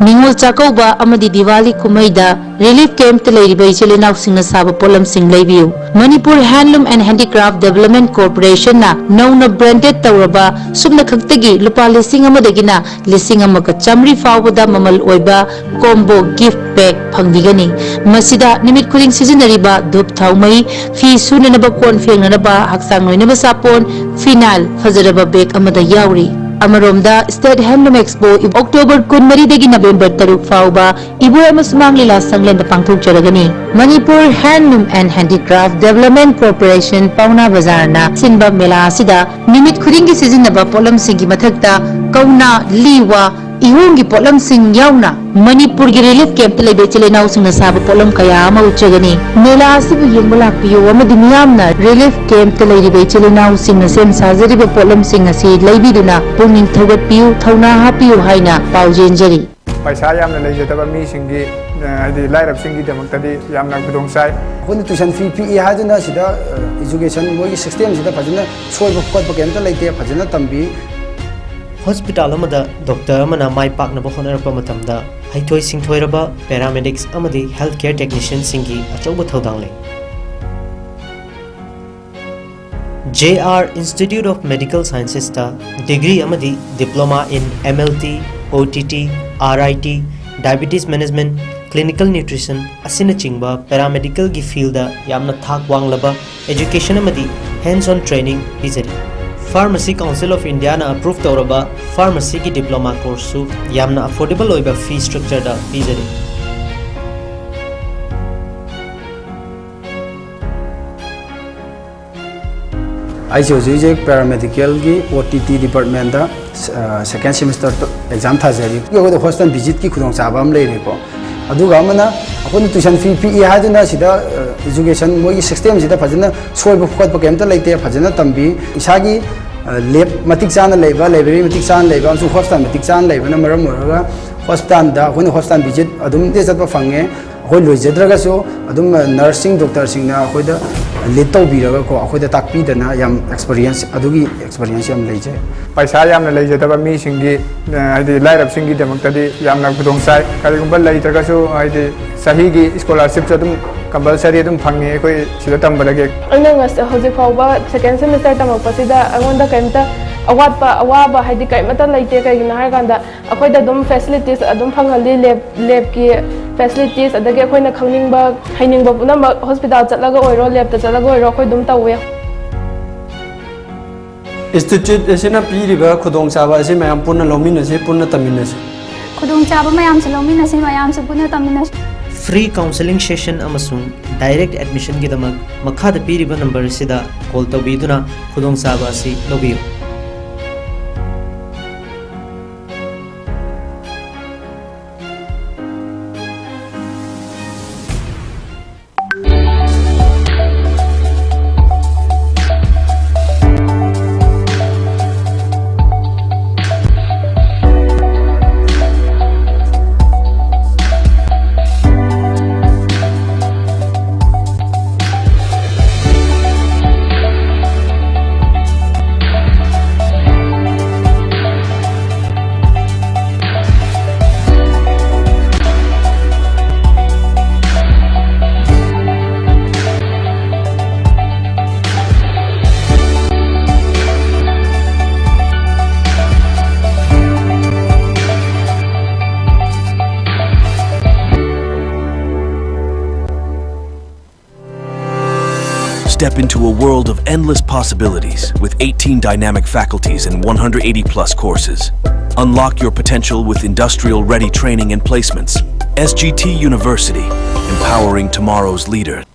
ꯅꯤꯉꯣꯜ ꯆꯥꯛꯀꯧꯕ ꯑꯃꯗꯤ ꯗꯤꯋꯥꯂꯤ ꯀꯨꯝꯍꯩꯗ ꯔꯤꯂꯤꯐ ꯀꯦꯝꯞꯇ ꯂꯩꯔꯤꯕ ꯏꯆꯤꯜ ꯏꯅꯥꯎꯁꯤꯡꯅ ꯁꯥꯕ ꯄꯣꯠꯂꯝꯁꯤꯡ ꯂꯩꯕꯤꯌꯨ꯫ Manipur Handloom and Handicraft Development Corporation-ꯅ ꯅꯧꯅ branded ꯇꯧꯔꯕ ꯁꯨꯞꯅ ꯈꯛꯇꯒꯤ ꯂꯨꯄꯥ ꯂꯤꯁꯤꯡ ꯑꯃꯗꯒꯤꯅ ꯂꯤꯁꯤꯡ ꯑꯃꯒ ꯆꯥꯃꯔꯤ ꯐꯥꯎꯕꯗ ꯃꯃꯜ ꯑꯣꯏꯕ combo gift pack ꯐꯪꯕꯤꯒꯅꯤ꯫ ꯃꯁꯤꯗ ꯅꯨꯃꯤꯠ ꯈꯨꯗꯤꯡ ꯁꯤꯖꯤꯟꯅꯔꯤꯕ ꯙꯨꯞ ꯊꯥꯎ ꯃꯩ, ꯐꯤ ꯁꯨꯅꯅꯕ, ꯀꯣꯟ ꯐꯦꯡꯅꯅꯕ, ꯍꯛꯆꯥꯡ ꯅꯣꯏꯅꯕ ꯁꯥꯄꯣꯟ, ꯐꯤꯅꯥꯏꯜ, ꯐꯖꯔꯕ ꯕꯦꯒ ꯑꯃꯗ ꯌꯥꯎꯔꯤ꯫ ꯑꯃꯔꯣꯝꯗ, State Handloom Expo October ꯀꯨꯟꯃꯔꯤꯗꯒꯤ November ꯇꯔꯨꯛ ꯐꯥꯎꯕ ꯏꯕꯣꯌꯥꯏꯃ ꯁꯨꯃꯥꯡ ꯂꯤꯂꯥ ꯁꯪꯂꯦꯟꯗ ꯄꯥꯡꯊꯣꯛꯆꯔꯒꯅꯤ꯫ Manipur Handloom and Handicraft Development Corporation, ꯄꯥꯎꯅꯥ ꯕꯖꯥꯔꯅ ꯁꯤꯟꯕ ꯃꯦꯂꯥ ꯑꯁꯤꯗ ꯅꯨꯃꯤꯠ ꯈꯨꯗꯤꯡꯒꯤ ꯁꯤꯖꯤꯟꯅꯕ ꯄꯣꯠꯂꯝꯁꯤꯡꯒꯤ ꯃꯊꯛꯇ ꯀꯧꯅꯥ, ꯂꯤ, ꯋꯥ, ꯏꯍꯣꯡꯒꯤ ꯄꯣꯠꯂꯝꯁꯤꯡ ꯌꯥꯎꯅ ꯃꯅꯤꯄꯨꯔꯒꯤ ꯔꯤꯂꯤꯐ ꯀꯦꯝꯞꯇ ꯂꯩꯕ ꯏꯆꯤꯜ ꯏꯅꯥꯎꯁꯤꯡꯅ ꯁꯥꯕ ꯄꯣꯠꯂꯝ ꯀꯌꯥ ꯑꯃ ꯎꯠꯆꯒꯅꯤ꯫ ꯃꯦꯂꯥ ꯑꯁꯤꯕꯨ ꯌꯦꯡꯕ ꯂꯥꯛꯄꯤꯌꯨ ꯑꯃꯗꯤ ꯃꯤꯌꯥꯝꯅ ꯔꯤꯂꯤꯐ ꯀꯦꯝꯞꯇ ꯂꯩꯔꯤꯕ ꯏꯆꯤꯜ ꯏꯅꯥꯎꯁꯤꯡꯅ ꯁꯦꯝ ꯁꯥꯖꯔꯤꯕ ꯄꯣꯠꯂꯝꯁꯤꯡ ꯑꯁꯤ ꯂꯩꯕꯤꯗꯨꯅ ꯄꯨꯛꯅꯤꯡ ꯊꯧꯒꯠꯄꯤꯌꯨ, ꯊꯧꯅꯥ ꯍꯥꯞꯄꯤꯌꯨ ꯍꯥꯏꯅ ꯄꯥꯎꯖꯦꯟꯖꯔꯤ꯫ ꯄꯩꯁꯥ ꯌꯥꯝꯅ ꯂꯩꯖꯗꯕ ꯃꯤꯁꯤꯡꯒꯤ, ꯑ, ꯍꯥꯏꯗꯤ ꯂꯥꯏꯔꯕꯁꯤꯡꯒꯤꯗꯃꯛꯇꯗꯤ ꯌꯥꯝꯅ ꯈꯨꯗꯣꯡ ꯆꯥꯏ꯫ ꯑꯩꯈꯣꯏꯅ tuition fee ꯄꯤꯛꯏ ꯍꯥꯏꯗꯨꯅ ꯁꯤꯗ, ꯑ, education ꯃꯣꯏꯒꯤ system-ꯁꯤꯗ ꯐꯖꯅ ꯁꯣꯏꯕ ꯈꯣꯠꯄ ꯀꯩꯝꯇ ꯂꯩꯇꯦ, ꯐꯖꯅ ꯇꯝꯕꯤ꯫ ꯍꯣꯁꯄꯤꯇꯥꯜ ꯑꯃꯗ ꯗꯣꯛꯇꯔ ꯑꯃꯅ ꯃꯥꯏ ꯄꯥꯛꯅꯕ ꯍꯣꯠꯅꯔꯛꯄ ꯃꯇꯝꯗ ꯍꯩꯊꯣꯏ ꯁꯤꯡꯊꯣꯏꯔꯕ paramedics ꯑꯃꯗꯤ health care technician-ꯁꯤꯡꯒꯤ ꯑꯆꯧꯕ ꯊꯧꯗꯥꯡ ꯂꯩ꯫ J R Institute of Medical Sciences-ꯇ degree ꯑꯃꯗꯤ diploma in M L T, O T T, R I T, diabetes management, clinical nutrition ꯑꯁꯤꯅꯆꯤꯡꯕ paramedical-ꯒꯤ field-ꯗ ꯌꯥꯝꯅ ꯊꯥꯛ ꯋꯥꯡꯂꯕ education ꯑꯃꯗꯤ hands-on training ꯄꯤꯖꯔꯤ꯫ Pharmacy Council of India-ꯅ approve ꯇꯧꯔꯕ pharmacy-ꯒꯤ diploma course-ꯁꯨ ꯌꯥꯝꯅ affordable ꯑꯣꯏꯕ fee structure-ꯗ ꯄꯤꯖꯔꯤ꯫ ꯑꯩꯁꯦ ꯍꯧꯖꯤꯛ ꯍꯧꯖꯤꯛ paramedical-ꯒꯤ O T T department-ꯇ, ꯑ, second semester exam ꯊꯥꯖꯔꯤ꯫ ꯑꯩꯈꯣꯏꯗ hostel visit-ꯀꯤ ꯈꯨꯗꯣꯡꯆꯥꯕ ꯑꯃ ꯂꯩꯔꯦꯀꯣ꯫ ꯑꯗꯨꯒ ꯑꯃꯅ ꯑꯩꯈꯣꯏꯅ tuition fee ꯄꯤꯛꯏ ꯍꯥꯏꯗꯨꯅ ꯁꯤꯗ education ꯃꯣꯏꯒꯤ systemꯁꯤꯗ ꯐꯖꯅ ꯁꯣꯏꯕ ꯈꯣꯠꯄ ꯀꯩꯝꯇ ꯂꯩꯇꯦ꯫ ꯐꯖꯅ ꯇꯝꯕꯤ꯫ ꯏꯁꯥꯒꯤ lab ꯃꯇꯤꯛ ꯆꯥꯅ ꯂꯩꯕ, library ꯃꯇꯤꯛ ꯆꯥꯅ ꯂꯩꯕ ꯑꯃꯁꯨꯡ hospital ꯃꯇꯤꯛ ꯆꯥꯅ ꯂꯩꯕꯅ ꯃꯔꯝ ꯑꯣꯏꯔꯒ hospitalꯗ ꯑꯩꯈꯣꯏꯅ hospital visit ꯑꯗꯨꯝ ꯆꯠꯄ ꯐꯪꯉꯦ꯫ ꯑꯩꯈꯣꯏ ꯂꯣꯏꯖꯗ꯭ꯔꯒꯁꯨ ꯑꯗꯨꯝ nursing doctorꯁꯤꯡꯅ ꯑꯩꯈꯣꯏꯗ lead ꯇꯧꯕꯤꯔꯒꯀꯣ, ꯑꯩꯈꯣꯏꯗ ꯇꯥꯛꯄꯤꯗꯅ ꯌꯥꯝ experience, ꯑꯗꯨꯒꯤ experience ꯌꯥꯝ ꯂꯩꯖꯩ꯫ ꯄꯩꯁꯥ ꯌꯥꯝꯅ ꯂꯩꯖꯗꯕ ꯃꯤꯁꯤꯡꯒꯤ, ꯑ, ꯍꯥꯏꯗꯤ ꯂꯥꯏꯔꯕꯁꯤꯡꯒꯤꯗꯃꯛꯇꯗꯤ ꯌꯥꯝꯅ ꯈꯨꯗꯣꯡ ꯆꯥꯏ꯫ ꯀꯔꯤꯒꯨꯝꯕ ꯂꯩꯇ꯭ꯔꯒꯁꯨ, ꯍꯥꯏꯗꯤ ꯆꯍꯤꯒꯤ scholarshipꯁꯨ ꯑꯗꯨꯝ compulsory ꯑꯗꯨꯝ ꯐꯪꯉꯤ ꯑꯩꯈꯣꯏ ꯁꯤꯗ ꯇꯝꯕꯗꯒꯤ꯫ ꯑꯩꯅ ꯉꯁ-, ꯍꯧꯖꯤꯛ ꯐꯥꯎꯕ second semester ꯇꯝꯃꯛꯄꯁꯤꯗ ꯑꯩꯉꯣꯟꯗ ꯀꯔꯤꯝꯇ ꯑꯋꯥꯠꯄ, ꯑꯋꯥꯕ ꯍꯥꯏꯗꯤ ꯀꯔꯤꯃꯠꯇ ꯂꯩꯇꯦ꯫ ꯀꯩꯒꯤꯅꯣ ꯍꯥꯏꯔꯀꯥꯟꯗ ꯑꯩꯈꯣꯏꯗ ꯑꯗꯨꯝ facilities ꯑꯗꯨꯝ ꯐꯪꯍꯜꯂꯤ꯫ Lab, labꯀꯤ facilities, ꯑꯗꯒꯤ ꯑꯩꯈꯣꯏꯅ ꯈꯪꯅꯤꯡꯕ, ꯍꯩꯅꯤꯡꯕ ꯄꯨꯝꯅꯃꯛ hospital ꯆꯠꯂꯒ ꯑꯣꯏꯔꯣ, labꯇ ꯆꯠꯂꯒ ꯑꯣꯏꯔꯣ, ꯑꯩꯈꯣꯏ ꯑꯗꯨꯝ ꯇꯧꯋꯦ꯫ Institute ꯑꯁꯤꯅ ꯄꯤꯔꯤꯕ ꯈꯨꯗꯣꯡꯆꯥꯕ ꯑꯁꯤ ꯃꯌꯥꯝ ꯄꯨꯟꯅ ꯂꯧꯃꯤꯟꯅꯁꯤ, ꯄꯨꯟꯅ ꯇꯝꯃꯤꯟꯅꯁꯤ꯫ ꯈꯨꯗꯣꯡꯆꯥꯕ ꯃꯌꯥꯝꯁꯨ ꯂꯧꯃꯤꯟꯅꯁꯤ, ꯃꯌꯥꯝꯁꯨ ꯄꯨꯟꯅ ꯇꯝꯃꯤꯟꯅꯁꯤ꯫ Free counseling session ꯑꯃꯁꯨꯡ direct admissionꯒꯤꯗꯃꯛ ꯃꯈꯥꯗ ꯄꯤꯔꯤꯕ number ꯑꯁꯤꯗ call ꯇꯧꯕꯤꯗꯨꯅ ꯈꯨꯗꯣꯡꯆꯥꯕ ꯑꯁꯤ ꯂꯧꯕꯤꯌꯨ꯫ Step into a world of endless possibilities with eighteen dynamic faculties and one hundred eighty plus courses. Unlock your potential with industrial ready training and placements. S G T University, empowering tomorrow's leaders.